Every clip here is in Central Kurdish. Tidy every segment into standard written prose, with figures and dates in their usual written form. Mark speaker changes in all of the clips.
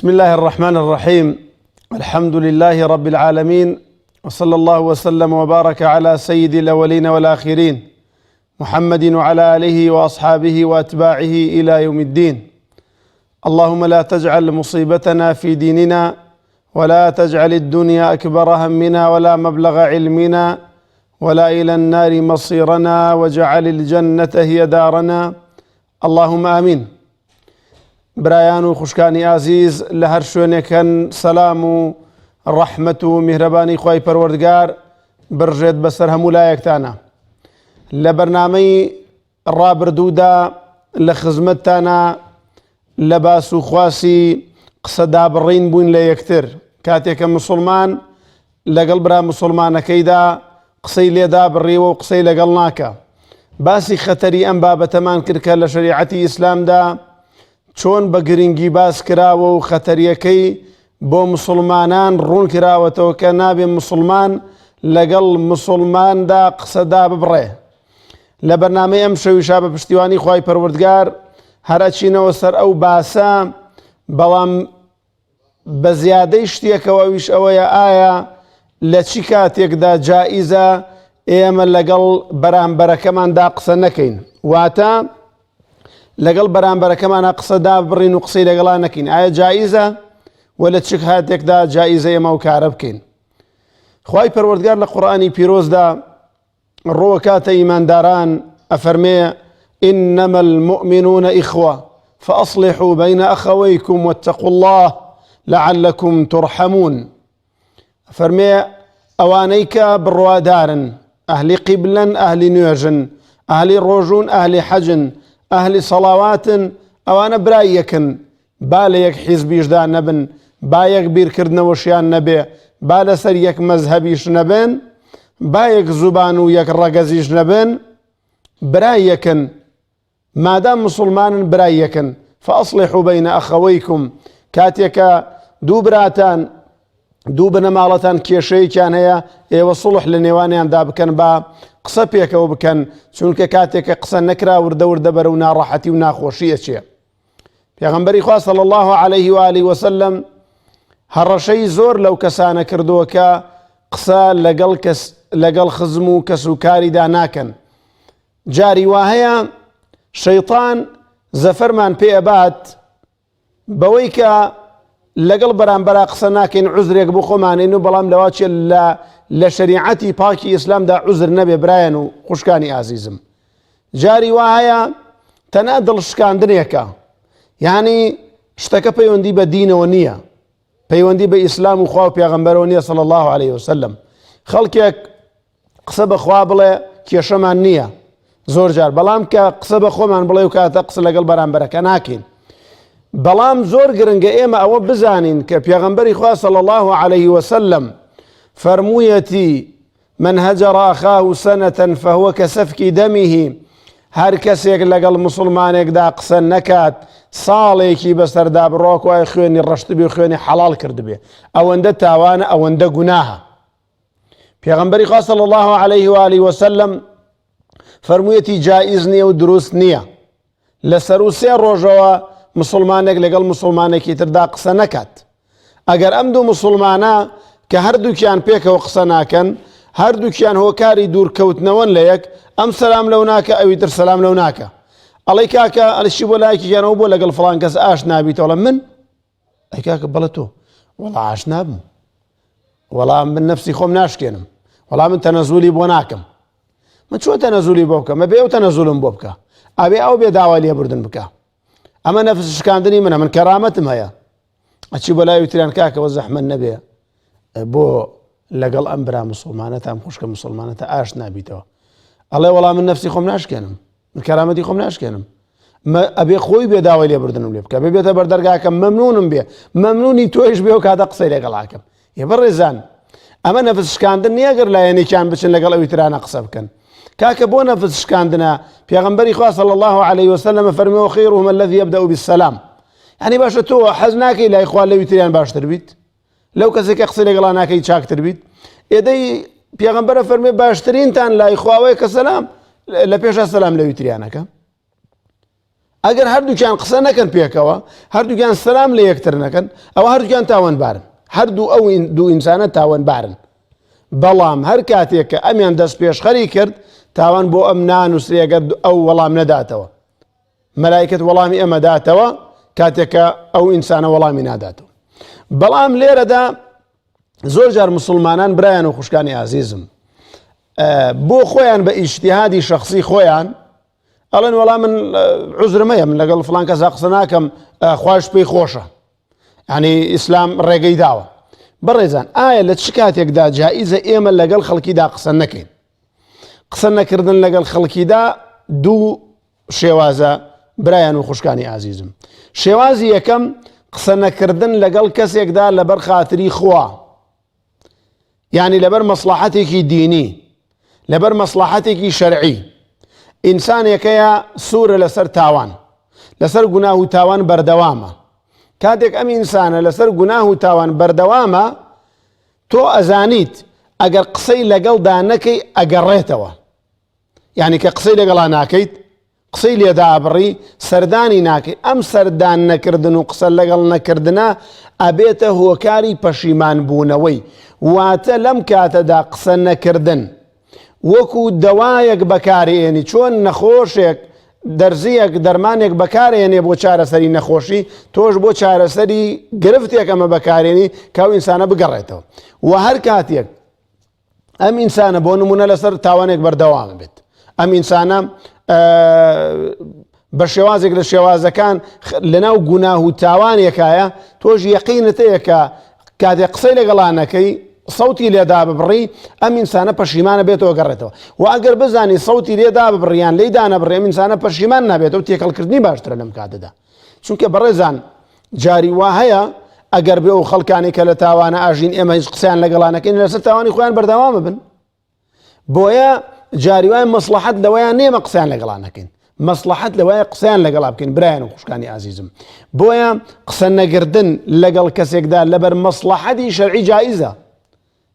Speaker 1: بسم الله الرحمن الرحيم الحمد لله رب العالمين وصلى الله وسلم وبارك على سيد الأولين والآخرين محمد وعلى آله وأصحابه وأتباعه إلى يوم الدين اللهم لا تجعل مصيبتنا في ديننا ولا تجعل الدنيا أكبر همنا ولا مبلغ علمنا ولا إلى النار مصيرنا وجعل الجنة هي دارنا اللهم آمين برایان و خوشکانی ئازیز لە هەر شوێنێکن سەلام و ڕەحمەت و میهرەبانی خوای پەروەردگار بڕژێت بەسەر هەموو لایەکتانە لە بەرنامەی ڕابردوودا لە خزمەتتانە لە باس و خواسی قسە دابڕین بووین لە یەکتر کاتێکە مسلمان لەگەڵ برا مسلمانەکەیدا قسەی لێدا بڕیوە و قسەی لەگەڵ ناکە باسی خەتەری ئەم بابەتەمان کرد کە لە شەریعەتی ئیسلامدا چۆن بە گرنگی باس کراوە و خەتەریەکەی بۆ مسلمانان ڕوون کراوەتەوە کە نابێ مسلمان لەگەڵ مسلماندا قسەدا ببڕێ لە بەرنامەی ئەم شەویشا بە پشتیوانی خوای پەروەردگار هەر ئەچینەوە سەر ئەو باسە بەڵام بە زیادەی شتێکەوە ئەویش ئەوەیە ئایا لە چی کاتێکدا جائیزە ئێمە لەگەڵ بەرامبەرەکەماندا قسە نەکەین واتە لەگەڵ بەرامبەرەکەمانە قسە دابڕین و قسەی لەگەڵا نەکەین ئایا جائیزە و لە چ کاتێکدا جائیزە ئێمە و کارە بکەین خوای پەروەردگار لە قورئانی پیرۆزدا ڕووەکاتە ئیمانداران ئەفەرمێ إنما المؤمنون إخوة فأصلحوا بين أخويكم واتقوا الله لعلكم ترحمون فەرمێ ئەوانەی کە بڕوادارن ئەهلی قیبلەن ئەهلی نوێژن ئەهلی ڕۆژوون ئەهلی حەجن ئەهلی سەڵاواتن ئەوانە برای یەکن با لە یەک حیزبیشدا نەبن، با یەک بیرکردنەوەشیان نەبێ، با لەسەر یەک مەزهەبیش نەبن، با یەک زوبان و یەک ڕەگەزیش نەبن، برای یەکن، مادام مسوڵمانن برای یەکن، فأصلحوا بین أخویکم، کاتێک کە دوو براتان دوو بنەماڵەتان کێشەیەکیان هەیە ئێوە سوڵح لە نێوانیاندا بکەن با قسە پێکەوە بکەن چونکە کاتێک کە قسە نەکرا وردە وردە بەرەو ناڕەحەتی و ناخۆشی ئەچێ پێغەمبەری خوا صلی الله علیه و آله وسلم هەڕەشەی زۆر لەو کەسانە کردووە کە قسە لەگەڵ کەس لەگەڵ خزم و کەس و کاریدا ناکەن جاری وا هەیە شەیطان زەفەرمان پێ ئەبات بەوەی کە لەگەڵ بەرامبەرا قسە ناکەین عوزرێک بۆ خۆمانین و بەڵام لەوا چێ لە لە شەریعەتی پاکی ئیسلامدا عوزر نەبێ برایەن و خوشکانی ئازیزم جاری وا هەیە تەنها دڵ شکاندنێکە یعنی شتەکە پەیوەندی بە دینەوە نییە پەیوەندی بە ئیسلام و خوا و پێغەمبەرەوە نییە صلی الله عليه وسلم خەڵکێک قسە بەخوا بڵێ کێشەمان نییە زۆر جار بەڵام کە قسە بە خۆمان بڵێ و کاتە قسە لەگەڵ بەرامبەرەکە ناکەین بەڵام زۆر گرنگە ئێمە ئەوە بزانین کە پێغەمبەری خوا صلی الله عليه وسلم فەرموویەتی من هجر اخاه سنة فهو كسفك دمه هەر کەسێک لەگەڵ مسلمانێکدا قسە نەکات ساڵێکی بەسەردا بڕۆک وای خوێنی ڕەشتبی و خوێنی حەڵال کردبێ ئەوەندە تاوانە ئەوەندە گوناهە پێغەمبەری خوا صلی الله علیه و آله وسلم فەرموویەتی جائز نییە و دروست نییە لەسەر و سێ ڕۆژەوە مسلمانێک لەگەڵ مسلمانێکی تردا قسە نەکات ئەگەر ئەم دوو مسلمانە کە هەردووکیان پێکەوە قسە ناکەن هەردووکیان هۆکاری دوورکەوتنەوەن لە یەک ئەم سەلام لەو ناکە ئەوی تر سەلام لەو ناکە ئەڵێ کاکە ئەلشی بۆ لایەکیانەوە بۆ لەگەڵ فڵان کەس ئاش نابیتەوە من ئەی کاکە بەڵێ تۆ وەڵا ئاش نابم وەڵا من نەفسی خۆم ناشکێنم وەڵا من تەنەزولی بۆ ناکەم من چۆن تەنەزولی بۆ بکەم ئەبێ ئەو تەنەزولم بۆ بکە ئەبێ ئەو بێ داوای لێبوردن بکە ئەمە نەفس شکاندنی منە من کەرامەتم هەیە ئەچی بۆ لای وتریان کاکەوە زەحمەت نەبێ بۆ لەگەڵ ئەم برا مسلمانەتە ئەم خوشکە مسلمانەتە ئاش نابیتەوە ئەڵێ وەڵا من نەفسی خۆم ناشکێنم من کەرامەتی خۆم ناشکێنم ئەبێ خۆی بێ داوای لێبوردنم لێ بکە بێ بێتە بەردەرگاکەم مەمنونم بێ مەمنونی تۆیش بێ و کاتە قسەی لەگەڵاکەم ێ بەڕێزان ئەمە نەفس شکاندن نییە گەر لایەنێکیان بچن لەگەڵ ئەوی ترانە قسە بکەن کاکە بۆ نەفس شکاندنە پێغەمبەری خوا صلی الله عليه وسلم فەرمی وخيرهم الذي يبدأ بالسلام یعنی باشە تۆ حەز ناکەی لای خوا لەوی تریان باشتر بیت لەو کەسێک کە قسەی لەگەڵا ناکەی چاکتر بیت ئێدەی پێغەمبەرە فەرمێ باشترینتان لای خواوەیە کە سەلام لە پێشا سەلام لەوی تریانەکە. ئەگەر هەردووکیان قسە نەکەن پێکەوە، هەردووکیان سەلام لە یەکتر نەکەن، ئەوە هەردووکیان تاوانبارن. هەردوو ئەو دوو ئینسانە تاوانبارن. بەڵام هەر کاتێک کە ئەمیان دەست پێشخەری کرد، تاوان بۆ ئەم نانووسرێ ئەگەر ئەو وەڵام نەداتەوە. مەلایکەت وەڵامی ئەمە داتەوە کاتێک کە ئەو ئینسانە وەڵامی ناداتەوە. بەڵام لێرەدا زۆر جار مسلمانان برایان و خوشکانی ئازیزم بۆ خۆیان بە ئیجتیهادی شخصی خۆیان ئەڵێن وەڵا من عوزرم هەیە من لەگەڵ فڵان کەسا قسە ناکەم خواش پێی خۆشە ینی ئیسلام ڕێگەی داوە بەڕێزان ئایا لە چ کاتێکدا جائیزە ئێمە لەگەڵ خەڵکیدا قسە نەکەین قسە نەکردن لەگەڵ خەڵکیدا دوو شێوازە برایان و خوشکانی ئازیزم شێوازی یەکەم قسە نەکردن لەگەڵ کەسێکدا لەبەر خاتری خوا یعنی لەبەر مەسڵەحەتێکی دینی لەبەر مەسڵەحەتێکی شەرعی ئینسانێکەیە سوورە لەسەر تاوان لەسەر گوناه و تاوان بەردەوامە کاتێک ئەم ئینسانە لەسەر گوناه و تاوان بەردەوامە تۆ ئەزانیت ئەگەر قسەی لەگەڵدا نەکەی ئەگەڕێتەوە یعنی کە قسەی لەگەڵا ناکەیت قسەی لێ دابڕی سەردانی ناکەی ئەم سەردان نەکردن و قسە لەگەڵ نەکردنە ئەبێتە هۆکاری پەشیمان بوونەوەی واتە لەم کاتەدا قسە نەکردن وەکو دەوایەک بەکارێنی چۆن نەخۆشێک دەرزیەک دەرمانێک بەکارێنێ بۆ چارەسەری نەخۆشی تۆش بۆ چارەسەری گرفتێک ئەمە بەکارێنی کاو ئینسانە بگەڕێتەوە و هەر کاتێک ئەم ئینسانە بۆ نمونە لەسەر تاوانێک بەردەوام بێت ئەم ئینسانە بە شێوازێک لە شێوازەکان لەناو گوناه و تاوانێکایە تۆش یەقینت هەیە کە کاتێک قسەی لەگەڵانەکەی سەوتی لێدا ببڕی ئەم ئینسانە پەشیمانە بێتەوە گەڕێتەوە و ئەگەر بزانی سەوتی لێدا ببڕیان لی دانەبڕێ ئەم ئینسانە پەشیمان نابێتەوە تێکەڵکردنی باشترە لەم کاتەدا چونکە بەڕێزان جاری وا هەیە ئەگەر بێ و خەڵکانی کە لە تاوانە ئاژین ئێمە هیچ قسەیان لەگەڵانەکەین لەسەر تاوانی خۆیان بەردەوامە بن بۆیە جاری وای مەسلحەت لەوەیان نێمە قسەیان لەگەڵا نەکەین مەسلحەت لەوەیە قسەیان لەگەڵا بکەین برایان و خوشکانی ئازیزم بۆیە قسە نەگردن لەگەڵ کەسێکدا لەبەر مەسلحەتی شەرعی جایزە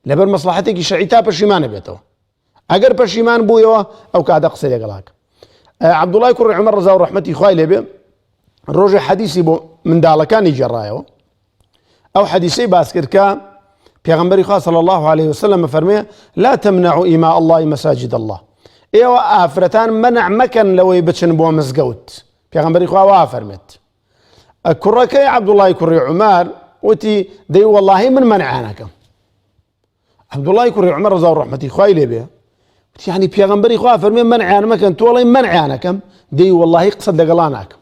Speaker 1: لەبەر مەسلحەتێکی شەرعی تا پەشیمانە بێتەوە ئەگەر پەشیمان بوویەوە ئەو کاتە قسەی لەگەڵا کە عەبدوڵای کوڕی عومەر ڕەزا و ڕەحمەتی خوای لێبێ ڕۆژێ حەدیسی بۆ منداڵەکانی گێڕایەوە ئەو حەدیسەی باس کرد کە پێغەمبەری خوا صلی الله عليه وسلم فەرمێ لا تمنعوا إماء الله مساجد الله ئێوە ئافرەتان مەنع مەکەن لەوەی بچن بۆ مزگەوت پێغەمبەری خوا وا فەرمێت کوڕەکەی عەبدوڵای کوڕی عومەر وتی دەی وەڵاهی من مەنعانەکەم عەبدوڵای کوڕی عومەر ڕەزا و ڕەحمەتی خوای لێ بێ وتی یعنی پێغەمبەری خوا فەرمێ مەنعیان مەکەن تۆ ئەڵێی مەنعیانەکەم دەی وەڵاهی قسەت لەگەڵا ناکەم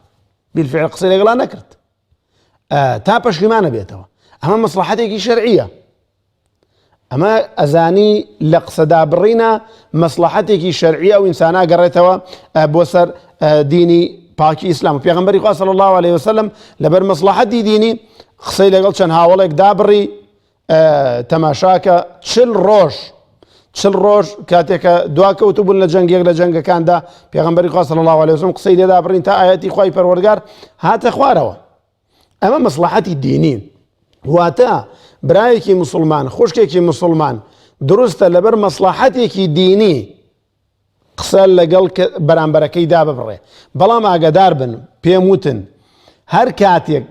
Speaker 1: بالفعل قسەی لەگەڵا نەکرد تا پەشیمانە بێتەوە ئەمە مەسڵەحەتێکی شەرعیە ئەمە ئەزانی لە قسەدا بڕینە مەسڵەحەتێکی شەرعیە و ئینسانا گەڕێتەوە بۆ سەر دینی پاکی ئیسلام و پێغمبەری خوا صلی الله عليه وسلم لەبەر مەسڵەحەتی دینی قسەی لەگەڵ چەند هاوڵێک دابڕی تەماشاکە چل ڕۆژ چل ڕۆژ کاتێکە دواکەوت بوون لە جەنگێک لە جەنگەکاندا پێغمبەری خوا صلی الله علیه وسلم قسەی لێدا بڕین تا ئاەتی خوای پەروەردگار هاتە خوارەوە ئەمە مەسڵەحەتی دینی واتە برایەکی مسلمان خوشکێکی مسلمان دروستە لەبەر مەسڵەحەتێکی دینی قسە لەگەڵ بەرامبەرەکەی داببڕێ بەڵام ئاگادار بن پێم وتن هەر کاتێک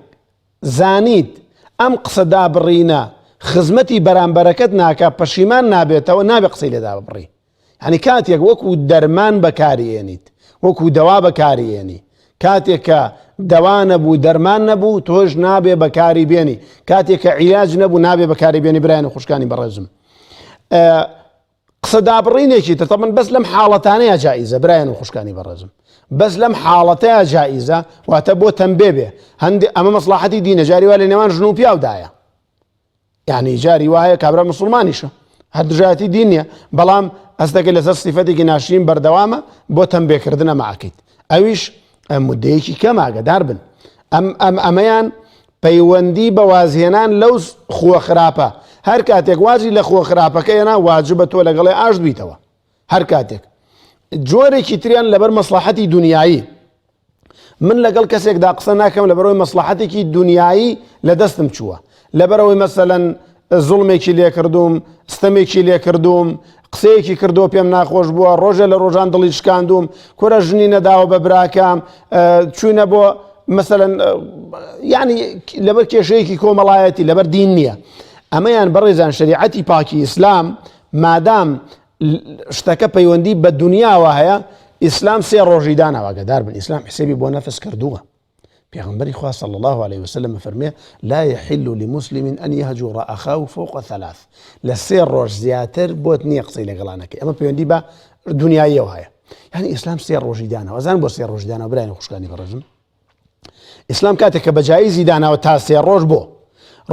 Speaker 1: زانیت ئەم قسە دابڕینە خزمەتی بەرامبەرەکەت ناکا پەشیمان نابێتەوە نابێ قسەی لێ داببڕی یعنی کاتێک وەکو دەرمان بەکاری ئێنیت وەکو دەوا بەکاری ئێنی کاتێک کە دەوا نەبوو دەرمان نەبوو تۆش نابێ بەکاری بێنی کاتێک کە عیلاج نەبوو نابێ بەکاری بێنی برایان و خوشکانی بەڕێزم قسە دابڕینێکی تر تەبەن بەس لەم حاڵەتانەیە جائیزە برایان و خوشکانی بەڕێزم بەس لەم حاڵەتەیە جائیزە واتە بۆ تەمبێ بێ هەندێ ئەمە مەسڵاحەتی دینە جاری وا لە نێوان ژن و پیاودایە یعنی جاری وایە کابرا مسلمانیشە هەر دژایەتی دین نییە بەڵام ئەستەکە لەسەر سیفەتێکی ناشرین بەردەوامە بۆ تەمبێکردنە ماکەیت ئەویش مدەیەکی کەم ئاگدار بن ئەم ئەم ئەمەیان پەیوەندی بە وازهێنان لەو خووە خراپە هەر کاتێک وازی لە خووە خراپەکە هێنا واجبە تۆ لەگەڵێ ئاشت بیتەوە هەر کاتێک جۆرێکی تریان لەبەر مەسڵەحەتی دنیایی من لەگەڵ کەسێکدا قسە ناکەم لەبەرەوەی مەسڵەحەتێکی دنیایی لە دەستم چووە لەبەرەوەی مەسەلەن زوڵمێکی لێکردوم ستەمێکی لێکردوم. قسەیەکی کردووە پێم ناخۆش بووە، ڕۆژێ لە ڕۆژان دڵی شکاندووم، کورە ژنی نەداوە بە براکەم، چووینە بۆ مەسەلەن یعنی لەبەر کێشەیەکی کۆمەڵایەتی لەبەر دین نییە. ئەمەیان بەڕێزان شەریعەتی پاکی ئیسلام مادام شتەکە پەیوەندی بە دنیاوە هەیە ئیسلام سێ ڕۆژی داناوە ئاگادار بن ئیسلام حسێبی بۆ نەفس کردووە. پێغەمبەری خوا صلی اللە علیه وسلم فەرمێ لا يحل لمسلم ان يهجر اخاه فوق ثلاث لە سێ ڕۆژ زیاتر بۆت نییە قسەی لەگەڵا نەکەی ئەمە پەیوەندی بە دنیاییەوە هەیە یعنی ئیسلام سێ ڕۆژی داناوە ئەزان بۆ سێ ڕۆژی داناوە برایان خوشکانی بەڕێزم ئیسلام کاتێک کە بە جایزی داناوە تا سێ ڕۆژ بۆ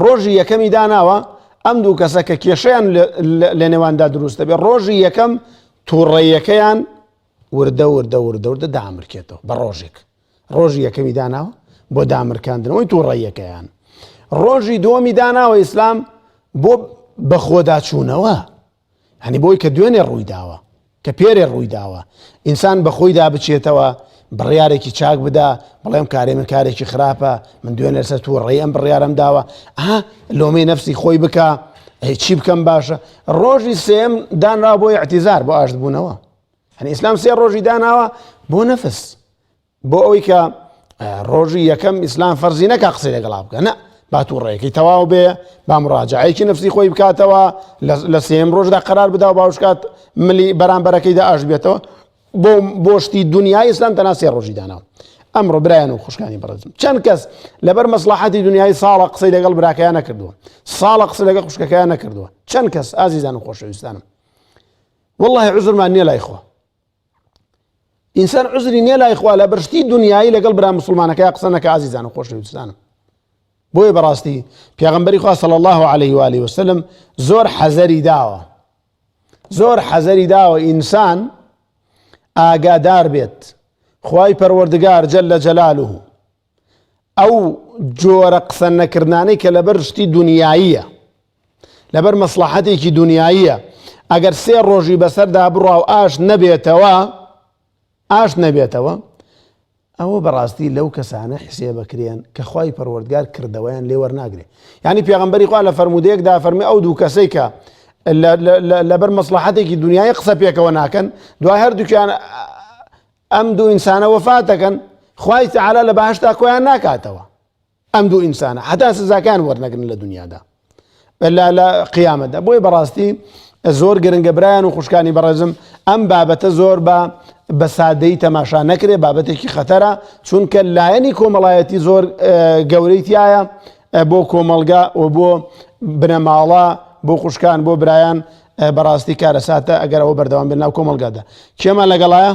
Speaker 1: ڕۆژی یەکەمی داناوە ئەم دوو کەسە کە کێشەیان لە نێواندا دروست دەبێت ڕۆژی یەکەم تووڕەیەکەیان وردە وردە وردە وردە دامرکێتەوە بە ڕۆژێک ڕۆژی یەکەمی داناوە بۆ دامرکاندنەوەی تووڕەیەکەیان ڕۆژی دووەمی داناوە ئیسلام بۆ بەخۆداچوونەوە هەنی بۆی کە دوێنێ ڕووی داوە کە پێرێ ڕووی داوە ئینسان بەخۆیدا بچێتەوە بڕیارێکی چاک بدا بڵێم کارێ من کارێکی خراپە من دوێنێ لەسەر تووڕەی ئەم بڕیارم داوە ئەها لۆمەی نەفسی خۆی بکە چی بکەم باشە ڕۆژی سێم دانرا بۆ اعتیزار بۆ ئاشتبوونەوە هەنی ئیسلام سێ ڕۆژی داناوە بۆ نەفس بۆ ئەوەی کە ڕۆژی یەکەم ئیسلام فەرزی نەکا قسەی لەگەڵا بکە نە با تووڕەیەکەی تەواو بێ با مڕاجعەیەکی نفسی خۆی بکاتەوە لە سێم ڕۆژدا قەرار بدا و باوشکات ملی بەرامبەرەکەیدا ئاش بێتەوە بۆ بۆشتی دنیای ئیسلام تەنها سێ ڕۆژی داناوە ئەمڕۆ برایان و خوشکانی بەڕێزم چەند کەس لەبەر مەسلحەتی دنیای ساڵە قسەی لەگەڵ براکەیان نەکردووە ساڵە قسە لەگەڵ خوشکەکەیان نەکردووە چەند کەس ئازیزان و خۆشەویستانم والله عذرمان نییە لای خۆ ئینسان عزری نییە لای خوا لە بەرشتی دنیایی لەگەڵ برا مسلمانەکەی قسە نەکە ئازیزان و خۆشەویستانم بۆیە بەڕاستی پێغەمبەری خوا صلی الله علیه و آله وسلم زۆر حەزەری داوە زۆر حەزەری داوە ئینسان ئاگادار بێت خوای پەروەردگار جل جلاله ئەو جۆرە قسە نەکردانەی کە لەبەر شتی دنیاییە لەبەر مەسڵەحەتێکی دنیاییە ئەگەر سێ ڕۆژی بەسەردا بڕا و ئاش نەبێتەوە ئاش نەبێتەوە ئەوە بەڕاستی لەو کەسانە حسێبەکرێن کە خوای پەروەردگار کردەوەیان لێ وەرناگرێ یعنی پێغەمبەری خوا لە فەرموودەیەکدا فەرمی ئەو دوو کەسەی کە لەبەر مەسڵەحەتێکی دنیای قسە پێکەوە ناکەن دوای هەردووکیان ئەم دوو ئینسانە وەفات دەکەن خوای تعالی لە بەهەشتا کۆیان ناکاتەوە ئەم دوو ئینسانە هەتا سزاکان وەرنەگرن لە دنیادا لە لە قیامەتدا بۆیە بەڕاستی زۆر گرنگە برایان و خوشکانی بەڕێزم ئەم بابەتە زۆر بە بە سادەی تەماشا نەکرێ بابەتێکی خەتەرە چونکە لایەنی کۆمەڵایەتی زۆر گەورەی تایە بۆ کۆمەڵگا و بۆ بنەماڵە بۆ خوشکان بۆ برایان بەڕاستی کارەساتە ئەگەر ئەوە بەردەوام بێت ناو کۆمەڵگادا کێمان لەگەڵایە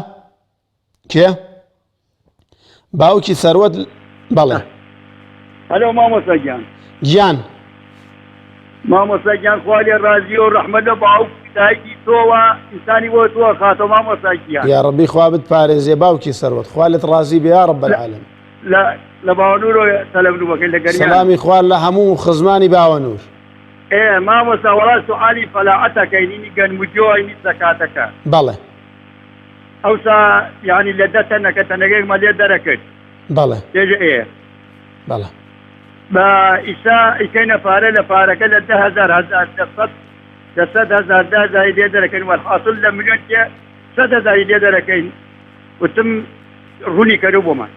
Speaker 1: کێ باوکی سەروەت بەڵێ
Speaker 2: هەلۆ مامۆستا گیان
Speaker 1: گیان
Speaker 2: مامۆستا گیان خوا لێ ڕازی و ڕەحمەت لە باوک دایکی تۆوە ئینسانی بۆ تۆ خاتۆ مامۆستا گیان
Speaker 1: یا ڕەبی خوا بتپارێزێ باوکی سەروەت خوا لێت ڕازی بێ یا رب العالمین
Speaker 2: لە لە باوەنوورۆ تەلەفنووەکەی لە گەریان
Speaker 1: سەلامی خوا لە هەموو خزمانی باوەنوور
Speaker 2: ئێ مامۆستا وەڵا سوعالی فەلاعەتەکەی نینی گەنم و جۆی نی زەکاتەکە
Speaker 1: بەڵێ
Speaker 2: ئەوسا یانی لە دە تەنەکە تەنەکەیەکمان لێ دەرەکرد
Speaker 1: بەڵێ
Speaker 2: پێش ئێ
Speaker 1: بەڵێ
Speaker 2: بە ئیسا ئیکەینە پارە لە پارەکە لە 10000 هەزار لە سەد لە سەد هەزار دە هەزاری لێ دەرەکەین وەلحاسڵ لە ملیۆن تێ سەد هەزاری لێ دەرەکەین وتم ڕوونی کەرو بۆمان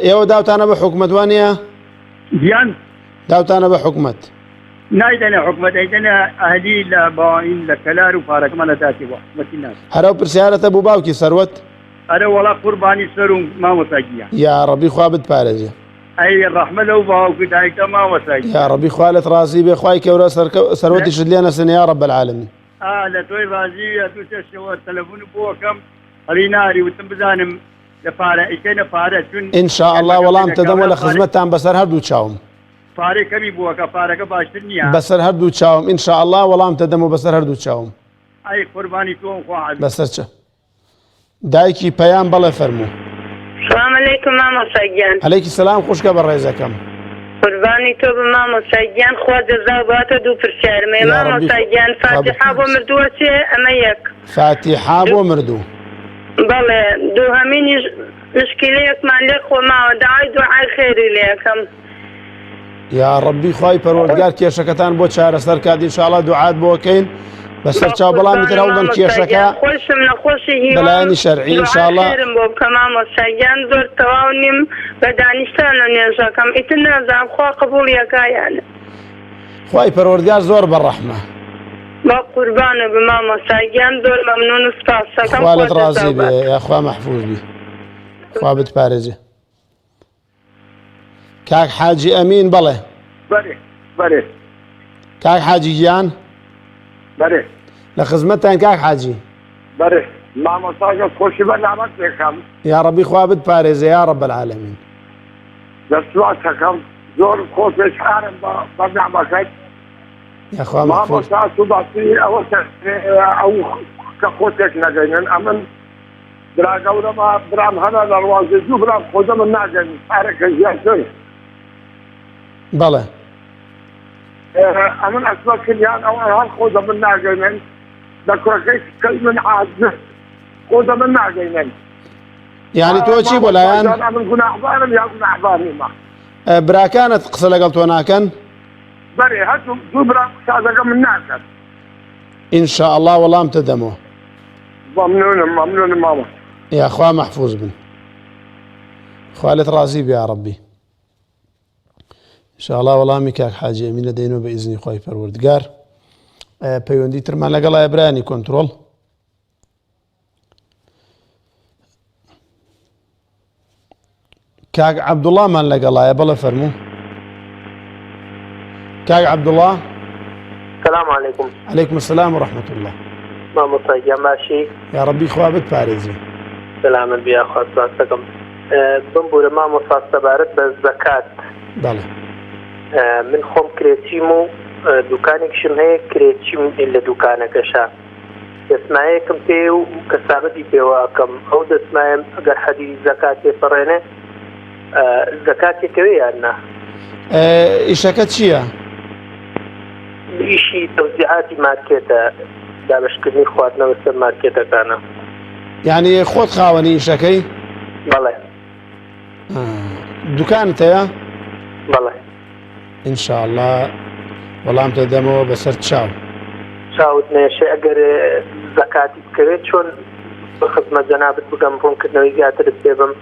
Speaker 1: ئێوە داوتانە بە حکومەت وانە
Speaker 2: گیان
Speaker 1: داوتانە بە حکومەت
Speaker 2: نایدەنە حکومەت ئەیدەنە ئەهلی لە باین لە کەلار و پارەکەمان لە داتی بۆ حکومەتی ناس
Speaker 1: هەر ئەو پرسیارەتە بوو باوکی سەروەت؟
Speaker 2: ئەرە وەڵا قوربانی سەروم مامۆستا گیان.
Speaker 1: یاڕەبی خوا بتپارێزێ.
Speaker 2: ئەی ڕەحمە لەو باوک و دایکە مامۆستا گیان.
Speaker 1: یاڕەبی خوا لێت ڕازی بێ خوای کەورە سەروەتیشت لێ نەسێنێ یا رب العالمین.
Speaker 2: ئا لە تۆی ڕازی بێ دوو سێ شەوە تەلەفونم بۆ ئەکەم هەڵی ناری وتم بزانم لە پارە ئەیکەنە پارە چون
Speaker 1: ان شاء اللە وەڵام تەدەمەوە لە خزمەتتان بەسەر هەردوو چاوم.
Speaker 2: پارەی کەمی بووە کە پارەکە باشتر نییە.
Speaker 1: بەسەر هەردوو چاوم ان شاء اللە وەڵام تەدەمەوە بەسەر هەردوو چاوم.
Speaker 2: ئەی قوربانی تۆم خوا عەزیز.
Speaker 1: بەسەر چا. دایکی پەیام بەڵێ فەرموو.
Speaker 3: سلام علیکم مامۆستا گیان.
Speaker 1: عەلەیکی سەلام خوشکە بەڕێزەکەم.
Speaker 3: قوربانی تۆ بم مامۆستا گیان خوا جەزاو باتەوە دوو پرسیارم هەیە
Speaker 1: یا ڕەبی
Speaker 3: مامۆستا گیان
Speaker 1: خوا
Speaker 3: فاتیحا بۆ
Speaker 1: بتپارێزێ.
Speaker 3: مردووە چێ ئەمە یەک
Speaker 1: فاتیحا
Speaker 3: دوو
Speaker 1: بۆ مردوو.
Speaker 3: بەڵێ دووهەمینیش مشکیلەیەکمان لێ خۆماوە داوای دوعای خێری لێ ئەکەم.
Speaker 1: یا ڕەبی خوای پەروەردگار کێشەکەتان بۆ چارەسەر کات ئینشاءاللە دوعات بۆ کەین بەسەر چاو بەڵام ئیتر هەوڵدەن کێشەکە
Speaker 3: خۆشم نەخۆشی هیوام
Speaker 1: بەلایەنی شەرعی ئینشاءاللە
Speaker 3: خێرم بۆ بکە مامۆستا گیان زۆر تەواو نیم بە دانیشتان لە نوێژەکەم ئیتر نازانم خوا قبوڵی ئەکا یان نا.
Speaker 1: خوای پەروەردگار زۆر بەڕەحمە.
Speaker 3: بە قوربانت بم مامۆستا گیان زۆر مەمنون و سپاستەکەم
Speaker 1: خوا
Speaker 3: خوا
Speaker 1: لێت ڕازی
Speaker 3: جەزاو
Speaker 1: بێ
Speaker 3: بات.
Speaker 1: یاخوا مەحفوز بی خوا بتپارێزێ. کاک حاجی ئەمین بەڵێ.
Speaker 2: بەرێ بەرێ.
Speaker 1: کاک حاجی گیان.
Speaker 2: بەرێ.
Speaker 1: لە خزمەتتان کاک حاجی.
Speaker 2: بەرێ مامۆستا گەر خۆشی بەرنامەت پێکەم.
Speaker 1: یاڕەبی خوا بتپارێزێ یا رب العالمین.
Speaker 2: دەست سپاس ئەکەم زۆر خۆشحاڵم بە بەرنامەکەت.
Speaker 1: یاخوا مەحفوظ.
Speaker 2: مامۆستا تو باسی ئەوە ئەو کە خۆ تێک نەگەینن ئەمن برا گەورەمە برام هەنە لە ڕوانزێ دوو برام خۆ دەمن ناگەن پارەکە زیاتر.
Speaker 1: بەڵێ.
Speaker 2: ئەمن ئەسمە کردیان ئەو هەر خۆ دەمن ناگەنن لە کوڕەکەی کەی من عاجز خۆ دەمن ناگەینن.
Speaker 1: یعنی تۆ چی بۆ لایەن؟
Speaker 2: ئەمن گوناحبارم یا گوناحبار نیمە؟
Speaker 1: براکانت قسە لەگەڵ تۆ ناکەن؟
Speaker 2: بەرێ هەردوو دوو برام قسە لەگەڵ من ناکەن.
Speaker 1: ان شاء اللە وەڵام تەدەمەوە.
Speaker 2: مەمنونم مەمنونم مامۆستا.
Speaker 1: یاخوا مەحفوز بن خوا لێت ڕازی بێ یاڕەبی انشاءاللە وەڵامی کاک حاجی ئەمینە دەینەوە بە ئیزنی خوای پەروەردگار پەیوەندی ترمان لەگەڵایە برایانی کۆنترۆڵ کاک عەبدوڵامان لەگەڵایە بەڵێ فەرموو کاک عەبدوڵا
Speaker 4: سلام علیکم
Speaker 1: علیکم السلام و رحمة الله
Speaker 4: مامۆستا گیان باشی
Speaker 1: یا ربی خوا بتپارێزی
Speaker 4: سەلامت بی یاخوا سپاس دەکەم بمبورە مامۆستا سەبارەت بە زەکات
Speaker 1: بەڵێ
Speaker 4: من خۆم کرێچیم و دوکانێکشم هەیە کرێچیم لە دوکانەکەشە دەسمایەکم پێ و کەسابەتی پێوە ئەکەم ئەو دەسمایەم ئەگەر حەدی زەکات تێپەڕێنێ زەکات تێکەوێ یان نا؟
Speaker 1: ئیشەکە چییە؟
Speaker 4: ئیشی تەوزیعاتی مارکێتە دابەشکردنی خواردنە بەسەر مارکێتەکانە.
Speaker 1: یعنی خۆت خاوەنی ئیشەکەی؟
Speaker 4: بەڵێ.
Speaker 1: دوکانت هەیە؟
Speaker 4: بەڵێ.
Speaker 1: ان شاء اللە وەڵام دەدەمەوە بەسەر چاو.
Speaker 4: چاوت نەیەشێ ئەگەر زەکاتی بکەوێت چۆن بە خزمەت جەنابت بگەم ڕوونکردنەوەی زیاترت پێ بم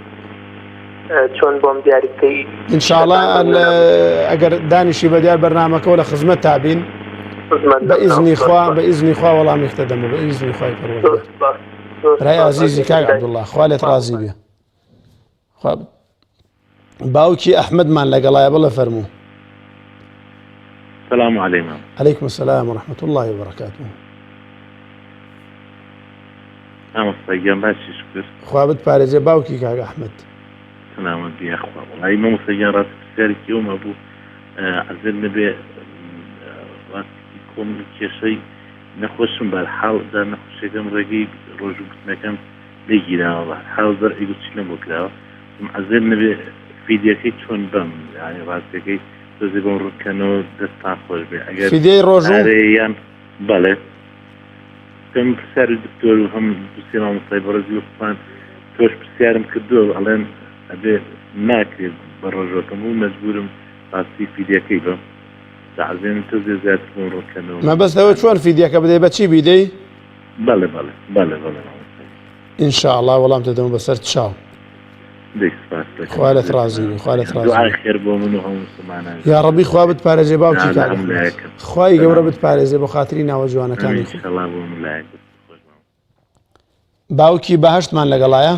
Speaker 4: چۆن بۆم دیاری بکەی
Speaker 1: ان شاء اللە ئەگەر دانیشی بە دیار بەرنامەکەەوە لە خزمەت تابین بە ئیزنی خوا بە ئیزنی خوا وەڵامی دەدەمەوە بە ئیزنی خوای پەروەردگار برای ئازیزی کاک عەبدوڵڵا خوا لێت ڕازی بێ خوا باوکی ئەحمەدمان لەگەڵایە بڵێ فەرموو.
Speaker 5: سلام علیکم.
Speaker 1: علیکم السلام و رحمة الله و برکاته.
Speaker 5: مامۆستا گیان باشی شکر.
Speaker 1: خوا بتپارێزێ باوکی کاک ئەحمەد.
Speaker 5: سلامەت بی یاخوا. وەڵایی مامۆستا گیان ڕاستی پرسیارێکی ئەوم هەبوو عەزێت نەبێ ڕاستی کۆم کێشەی نەخۆشم بەرحاڵ جا نەخۆشیەکەم ڕێگەی ڕۆژوو گرتنەکەم لێ گیراوە بەهەرحاڵ زەرعی گورچیلەم بۆ کراوە وتم عەزێت نەبێ فیدیەکەی چۆن بەم یانی ڕاستیەکەی تۆزێ بۆم ڕوون کەنەوە دەستتان خۆش بێ ئەگەر
Speaker 1: فیدیەی ڕۆژوو؟
Speaker 5: پارەیە یان بەڵێ کەم پرسیاری دکتۆر و هەم دوسێ مامۆستای بەڕێزی وەکوان تۆش پرسیارم کردووە ئەڵێن ئەبێ ناکرێت بە ڕۆژوەکەم و مەجبورم ڕاستی فیدیەکەی بەم دەعزێن تۆزێ زیاتر بۆم ڕوون کەنەوە
Speaker 1: مەبەست ئەوە چۆن فیدیەکە بدەی بە چی بیدەی؟
Speaker 5: بەڵێ بەڵێ بەڵێ بەڵێ مامۆستا
Speaker 1: ان شاء اللە وەڵام دەدەمەوە بەسەر چاو.
Speaker 5: دەی سپاس دەکەم
Speaker 1: خوا لێت ڕازی بێ خوا لێت ڕازی
Speaker 5: دوعای
Speaker 1: بێ.
Speaker 5: خێر بۆ من و هەموو موسڵمانان
Speaker 1: یاڕەبی خوا بتپارێزێ باوکی
Speaker 5: لە
Speaker 1: کاک
Speaker 5: هەموو
Speaker 1: ئەحمەد
Speaker 5: لایەکم
Speaker 1: خوای گەورە
Speaker 5: سەلام
Speaker 1: بتپارێزێ بۆ خاتری ناوە جوانەکانی
Speaker 5: ئامین
Speaker 1: خۆی.
Speaker 5: ئینشەڵا بۆ هەموو لایەک دەست خۆش مامۆستا.
Speaker 1: باوکی بەهەشتمان لەگەڵایە؟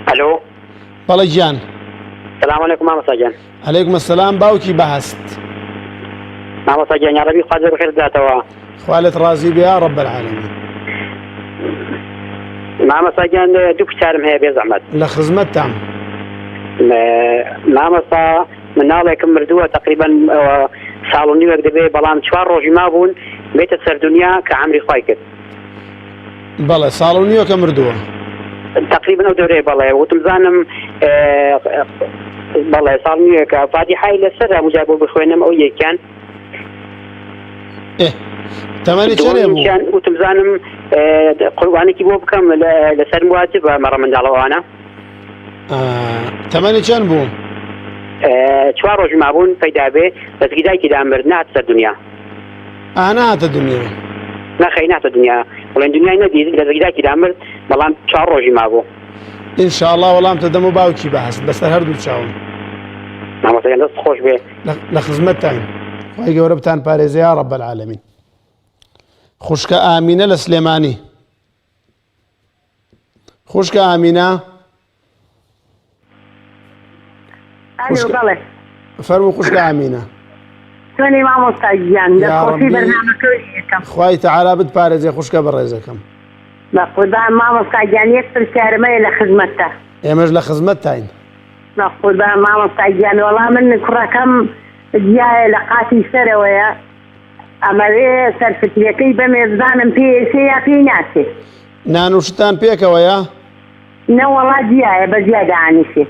Speaker 6: ئەلۆ
Speaker 1: بەڵێ گیان.
Speaker 6: سلام علیکم مامۆستا گیان.
Speaker 1: علیکم السلام باوکی بەهەست.
Speaker 6: مامۆستا گیان یاڕەبی خوا جزای خێرت بداتەوە.
Speaker 1: خوا لێت ڕازی بێ یا رب العالمین.
Speaker 6: مامۆستا گیان دوو پرسیارم هەیە بێ زەحمەت.
Speaker 1: لە خزمەتتام.
Speaker 6: مامۆستا مناڵێکم مردووە تقریبا ساڵ و نیوێک دەبێ بەڵام چوار ڕۆژی مابوون بێتە سەر دنیا کە عەمری خوای کرد.
Speaker 1: بەڵێ ساڵ و نیوەکە مردووە.
Speaker 6: تقریبا ئەو دەورەیە بەڵێ وتم زانم بەڵێ ساڵ نیوێکە فاتیحای لەسەر هەموو جار بۆ بخوێنم ئەو یەکیان.
Speaker 1: تەمەنی چەنێ بوو؟
Speaker 6: وتم زانم قوربانێکی بۆ بکەم لەسەر واجبە مەڕە منداڵەوانە.
Speaker 1: تەمەنی چەند بوو؟
Speaker 6: چوار ڕۆژی مابوون پەیدا بێ لە زگی دایکیدا مرد نەهاتە سەر دنیا.
Speaker 1: ئا نەهاتە دنیا؟
Speaker 6: نەخەیر نەهاتە دنیا بڵێن دنیای نەدی لە زگی دایکیدا مرد بەڵام چوار ڕۆژی مابوو.
Speaker 1: ان شاء اللە وەڵامتە دەم و باوکی بە هەست بەسەر هەردوو چاوم.
Speaker 6: مامۆستا گیان دەست خۆش بێ.
Speaker 1: لە خزمەتتاین خوای گەورە بتان پارێزێ یا رب العالمین. خوشکە ئامینە لە سلێمانی. خوشکە ئامینە.
Speaker 7: ئەلۆ بەڵێ.
Speaker 1: فەرموو خوشکە ئامینە.
Speaker 7: چۆنی مامۆستا گیان دەستخۆشی بەرنامەکە یەکەم.
Speaker 1: خوای تەعالا بتپارێزێ خوشکە بەڕێزەکەم.
Speaker 7: بەقوربان مامۆستا گیان یەک پرسیارم هەیە لە خزمەتتا.
Speaker 1: ئێمەش لە خزمەتتاین.
Speaker 7: بەقوربان مامۆستا گیان وەڵا من کوڕەکەم جیایە لە قاتی سەرەوەیە ئەمەوێ سەرفترەکەی بەمێ بزانم پێی ئەچێ یا پێی ناچێ.
Speaker 1: نان و شتتان پێکەوەیە؟
Speaker 7: نەوەڵا جیایە بە جیا دانیشێ.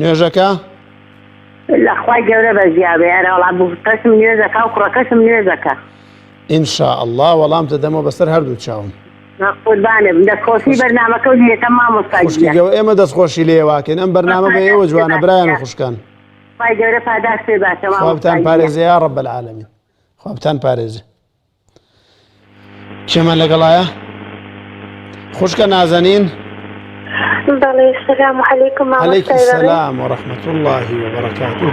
Speaker 1: نوێژەکە؟
Speaker 7: لە خوای گەورە بە جیا بێ ئەرەوەڵا بووکەشم نوێژەکا و کوڕەکەشم نوێژەکا.
Speaker 1: ان شاء اللە وەڵامتە دەمەوە بەسەر هەردوو چاوم.
Speaker 7: قوربانت بم دەست خۆشی بەرنامەکە و لێکەم مامۆستا
Speaker 1: گیان. خوشکی گەوە ئێمە دەست خۆشی لێ واکەین ئەم بەرنامە بە ئێوە جوانە برایان و خوشکان.
Speaker 7: خوای گەورە پاداشت پێ باتە
Speaker 1: خوا مامۆستا بتان گیان. پارێزێ یا رب العالمین خوا بتان پارێزێ. کێمان لەگەڵایە؟ خوشکە نازەنین؟
Speaker 8: بەڵێ سلام علیکم
Speaker 1: علیکم السلام ورحمة الله وبركاته.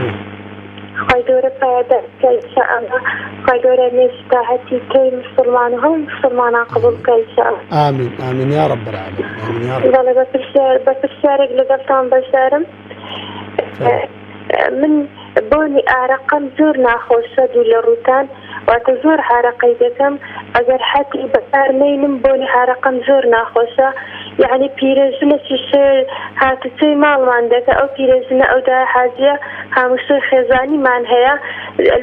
Speaker 8: خوای گەورە پایەدار بکا ان شاء الله خوای گەورە نوێژی تاعەتی کەی مسلمان و هەموو مسلمانان قبوڵ بکا ان شاء الله.
Speaker 1: آمین آمین یا رب العالمین آمین یا رب.
Speaker 8: بەڵێ بە پرسیار بە پرسیارێک لەگەڵتان بەشدارم. من بۆنی ئارەقەم زۆر ناخۆشە دوو لە ڕووتان واتە زۆر عارەقەی دەکەم ئەگەر حەتی بەکار نەینم بۆنی عارەقەم زۆر ناخۆشە یەعنی پیرەژنێکیش هاتوچۆی ماڵمان دەکا ئەو پیرەژنە ئەو دایە حاجیە هاموشۆی خێزانیمان هەیە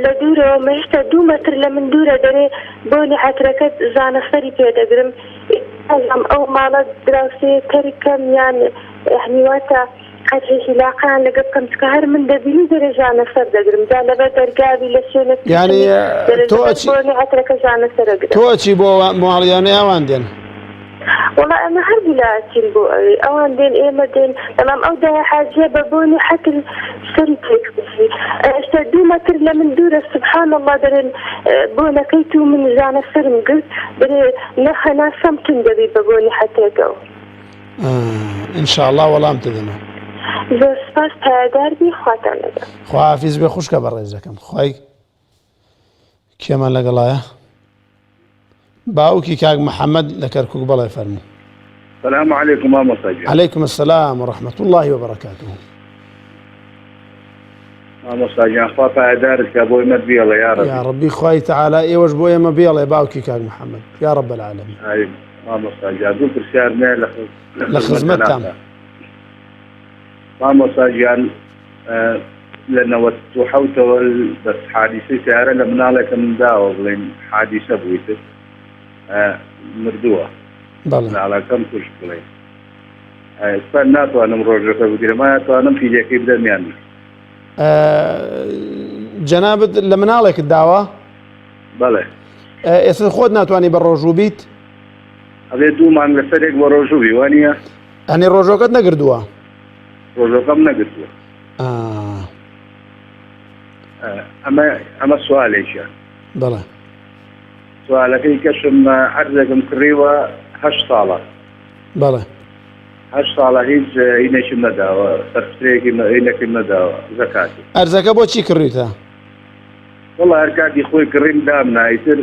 Speaker 8: لە دوورەوە مەیشتە دوو مەتر لە من دوورە دەرێ بۆنی عەترەکەت ژانەسەری پێ دەگرم نازانم ئەو ماڵە دراوسێیە تەرک کەم یان یەعنی واتە قەرزی هیلاقیان لەگە بکەم چکە هەر من دەبینی دەرێ ژانە سەر دەگرم جا لەبەر دەرگابی لە شوێنێک
Speaker 1: یانی تۆ ئەچی
Speaker 8: بۆنی عەترەکە ژانە سەر ئەگرم.
Speaker 1: تۆ ئەچی بۆ ماڵیانێ ئەوان دێن؟
Speaker 8: وەڵا ئێمە هەردوو لا ئەچین بۆ ئەوێ ئەوان دێن ئێمە دێن بەڵام ئەو دایە حاجیە بە بۆنی عەتر سەری تێکچی ئێستا دوو مەتر لە من دوورە سبحان اللە دەرێن بۆنەکەی تو من ژانە سەرم گرت دەرێ نە هەناسەم توند دەبی بە بۆنی عەترەکەوە.
Speaker 1: ان شاء الله وەڵام دەدەمەوە.
Speaker 8: زۆر سوپاس پایەدار بی خواتان لەگەڵ.
Speaker 1: خواحافیز بێ خوشکە بەڕێزەکەم خوای کێمان لەگەڵایە باوکی کاک محەممەد لە کەرکک بەڵێ فەرموو.
Speaker 9: سلام علیکم مامۆستا گیان.
Speaker 1: علیکم السلام و رحمة الله وبرکاته.
Speaker 9: مامۆستا گیان خوا پایەدارت کە بۆ ئێمەت بێڵێ یا ربی.
Speaker 1: یا ربی خوای تعالی ئێوەش بۆ ئێمە بێڵێ باوکی کاک محەممەد یا رب العالمین.
Speaker 9: ئایم. مامۆستا گیان دوو پرسیار مێ لە
Speaker 1: لە خزمەتتام.
Speaker 9: مامۆستا گیان لە نەوەت و حەوتەوە بەس حادیسەی سیارە لە مناڵێکم داوە بڵێن حادیسە بوویتر مردووە مناڵەکەم کوشت بڵێن ئێستا ناتوانم ڕۆژەکە بگرم ئایا توانم فیدیەکەی بدەم یان نا؟
Speaker 1: جەنابت لە مناڵێکت داوە؟
Speaker 9: بەڵێ.
Speaker 1: ئێستا خۆت ناتوانانی بە ڕۆژوو بیت؟
Speaker 9: ئەبێ دوو مانگ لەسەرێک بە ڕۆژوو بی وانە؟
Speaker 1: ئەنی ڕۆژۆکەت نەگردووە؟
Speaker 9: ڕۆژۆکەم نەگرتووە. ئەمە ئەمە سوالێکە.
Speaker 1: بەڵێ.
Speaker 9: سوالەکەی کەشم عەرزێکم کڕیوە هەشت ساڵە.
Speaker 1: بەڵێ.
Speaker 9: هەشت ساڵە هیچ هینێکیم نەداوە سەرفترێکی هینەکیم نەداوە زەکاتی.
Speaker 1: ئەرزەکە بۆ چی کڕیوتە؟
Speaker 9: وەڵا هەر کاتی خۆی کڕیم دامنا ئیتر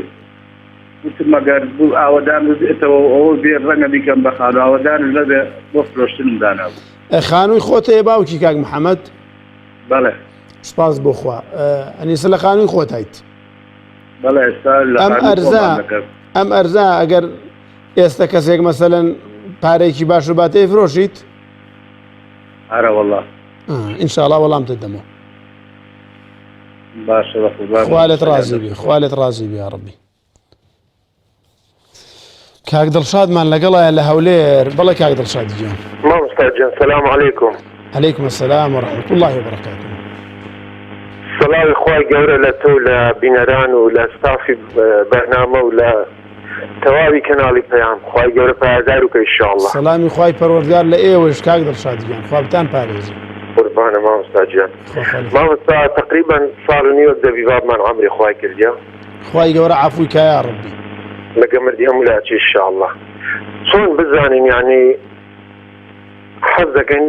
Speaker 9: وتم مەگەر بوو ئاوەدان ببێتەوە و ئەوە بێ ڕەنگە بیکەم بە خانوو ئاوەدانش نەبێ بۆ فرۆشتنم دانابوو.
Speaker 1: خانووی خۆت هەیە باوکی کاک محەمەد؟
Speaker 9: بەڵێ.
Speaker 1: سپاس بۆ خوا. ئەنیسە لە خانووی خۆتایت؟
Speaker 9: بەڵێ ئێستا لە
Speaker 1: ئەم
Speaker 9: خانووی
Speaker 1: ئەرزە
Speaker 9: خۆمان دەکەم.
Speaker 1: ئەم ئەرزە ئەگەر ئێستا کەسێک مەسەلەن پارەیەکی باش و باتەی فرۆشیت؟
Speaker 9: ئەرە وەڵا.
Speaker 1: ئینشاڵا وەڵام دەدەمەوە.
Speaker 9: باشە بەقوربان
Speaker 1: خوا لێت ڕازی بی خوا لێت ڕازی بی یاڕەبی کاک دڵشادمان لەگەڵایە لە هەولێر بەڵێ کاک دڵشاد گیان
Speaker 10: مامۆستا گیان سلام علیکم
Speaker 1: علیکم السلام ورحمة الله وبرکاته
Speaker 10: سڵاوی خوای گەورە لە تۆ و لە بینەران و لە ستافی بەرنامە و لە تەواوی کەناڵی پەیام خوای گەورە پایەدار و کە ئیشاءاللە
Speaker 1: سەلامی خوای پەروەردگار لە ئێوەش کاک دڵشاد گیان خوا بتان پارێزی.
Speaker 10: قوربانە مامۆستا گیان. مامۆستا تەقریبەن ساڵ و نیوەک دەبی بابمان عەمری خوای کردیە.
Speaker 1: خوای گەورە عەفوی کا یا ڕەبی.
Speaker 10: لەگە مردی هەموو لاچی ان شاء اللە. چۆن بزانین یانی حەز دەکەین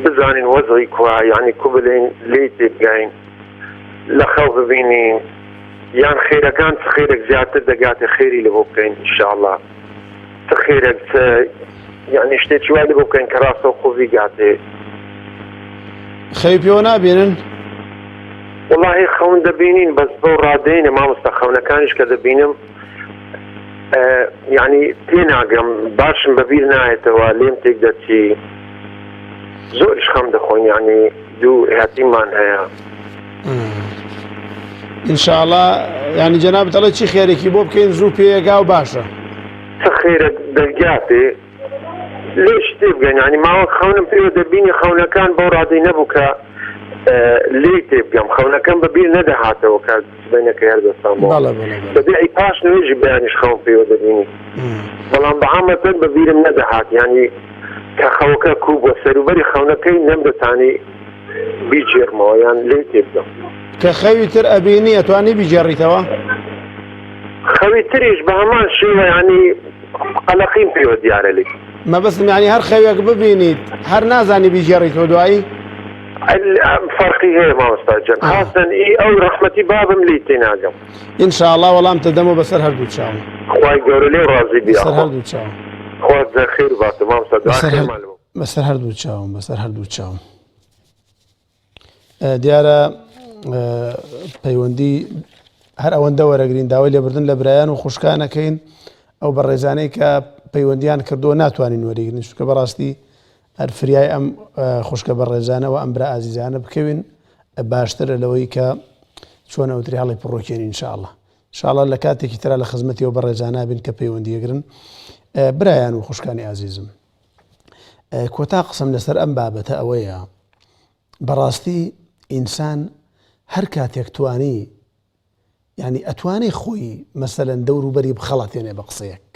Speaker 10: بزانین وەزعی کوا یانی کو بلێین لێی تێبگەین لە خەو ببینین یان خێرەکان چ خێرێک زیاتر دەگاتێ خێری لە بۆ بکەین ان شاء اللە. چ خێرێک چ یعنی شتێکی وای لێ بۆ بکەین کە ڕاستەو خۆ بیگاتێ.
Speaker 1: خەوی پێوە نابینن؟
Speaker 10: وەڵاهی خەون دەبینین بەس بەو ڕادەیە مامۆستا خەونەکانیش کە دەبینم یعنی تێناگەم باشم بەبیر نایەتەوە لێم تێک دەچی زۆریش خەم دەخۆین یعنی دوو هاتیمان هەیە.
Speaker 1: ئینشاءڵا ینی جەناب دەڵێ چی خێرێکی بۆ بکەین زوو پێگا و باشە
Speaker 10: چ خێرێک دەرگاتێ لێش تێبگەن ینی ماوە خەونم پێوە دەبینی خەونەکان بەو ڕادەی نەبوو کە لێی تێبگەم خەونەکەم بە بیر نەدەهاتەوە کە سبەینەکە هەر دەستان بۆ دەبێ پاش نوێژی بەیانیش خەون پێوە دەبینی بەڵام بە عامەتەن بە بیرم نەدەهات ینی کە خەوەکە کوو بووە سەروبەری خەونەکەی نەمدەتانی بیگێڕمەوە یان لێی تێبگەم.
Speaker 1: کە خەوی تر ئەبینی ئەتوانی بیگێڕیتەوە؟
Speaker 10: خەوی تریش بە هەمان شێوە یانی قەلەقیم پێوە دیارە لێی.
Speaker 1: مەبەستم یانی هەر خەوێک ببینیت هەر نازانی بیگێڕیتەوە دوایی؟
Speaker 10: فەرقی هەیە مامۆستا جان خاستەن ئی ئەو ڕەحمەتی بابم لێی تێناگەم.
Speaker 1: ان شاء اللە وەڵام تەدەمەوە بەسەر هەردوو چاوم.
Speaker 10: خوای گەورە لێو ڕازی بی
Speaker 1: بەسەر هەردوو چاوم.
Speaker 10: خوا خێر باتە مامۆستا دوعای خێرمان لەبۆ.
Speaker 1: بەسەر هەردوو چاوم بەسەر هەردوو چاوم. دیارە پەیوەندی هەر ئەوەندە وەرەگرین داوای لێبوردن لە برایان و خوشکانەکەین ئەو بەڕێزانەی کە پەیوەندیان کردووە ناتوانین وەریگرین چونکە بەڕاستی هەر فریای ئەم خوشکە بەڕێزانە و ئەم برا ئازیزانە بکەوین باشترە لەوەی کە چۆن ئەوتری هەڵی پڕۆکێن ئینشاءاللە شاءاللە لە کاتێکی ترا لە خزمەتی ئەو بەڕێزانە بین کە پەیوەندی ئەگرن برایان و خوشکانی ئازیزم کۆتا قسەم لەسەر ئەم بابەتە ئەوەیە بەڕاستی ئینسان هەر کاتێک توانی یعنی ئەتوانێ خۆی مەسەلەن دەوروبەری بخەڵەتێنێ بە قسەیەک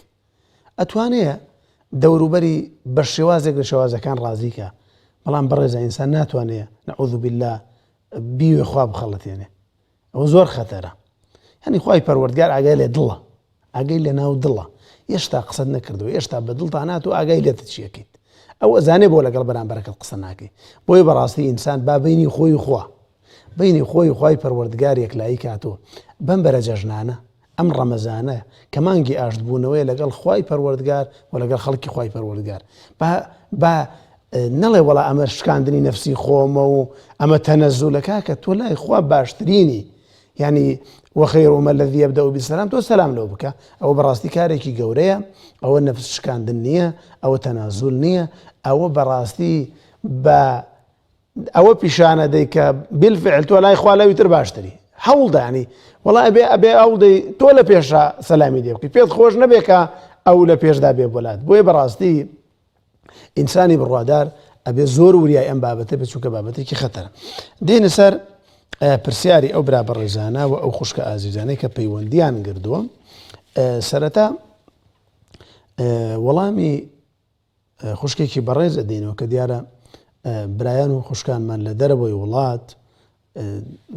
Speaker 1: ئەتوانێ دەوروبەری بە شێوازێک لە شێوازەکان ڕازیکە بەڵام بەڕێزە ئینسان ناتوانێ نعوذ بالله بیوێ خوا بخەڵەتێنێ ئەوە زۆر خەتەرە هەنی خوای پەروەردگار ئاگای لە دڵە ئاگای لە ناو دڵە هێشتا قسەت نەکردەوە هێشتا بە دڵتا نات و ئاگای لێتە چیەکەیت ئەو ئەزانێ بۆ لەگەڵ بەرامبەرەکەت قسە ناکەی بۆیە بەڕاستی ئینسان با بینی خۆی خوا بینی خۆی خوای پەروەردگار یەکلایی کاتۆ بەم بەرە جەژنانە ئەم ڕەمەزانە کە مانگی ئاشتبوونەوەیە لەگەڵ خوای پەروەردگار و لەگەڵ خەڵکی خوای پەروەردگار با با نەڵێ وەڵا ئەمە شکاندنی نەفسی خۆمە و ئەمە تەنەزولە کاکە تۆ لای خوا باشترینی یعنی وخير ما الذي يبدأ بالسلام تۆ سەلام لەو بکە ئەوە بەڕاستی کارێکی گەورەیە ئەوە نەفس شکاندن نییە ئەوە تەنازول نییە ئەوە بەڕاستی بە ئەوە پیشانە دەی کە بالفعل تۆ لای خوا لەوی تر باشتری هەوڵدە ینی وەڵا ئەبێ ئەبێ ئەوڵدەی تۆ لە پێشا سەلامی لێ بکەی پێت خۆش نەبێ کە ئەو لە پێشدا بێ بۆلات بۆیە بەڕاستی ئینسانی بڕوادار ئەبێ زۆر وریای ئەم بابەتە بێت چونکە بابەتێکی خەتەرە دێنە سەر پرسیاری ئەو برا بەڕێزانە و ئەو خوشکە ئازیزانەی کە پەیوەندیان گردووە سەرەتا وەڵامی خوشکێکی بەڕێز ئەدەینەوە کە دیارە برایان و خوشکانمان لە دەرەوەی وڵات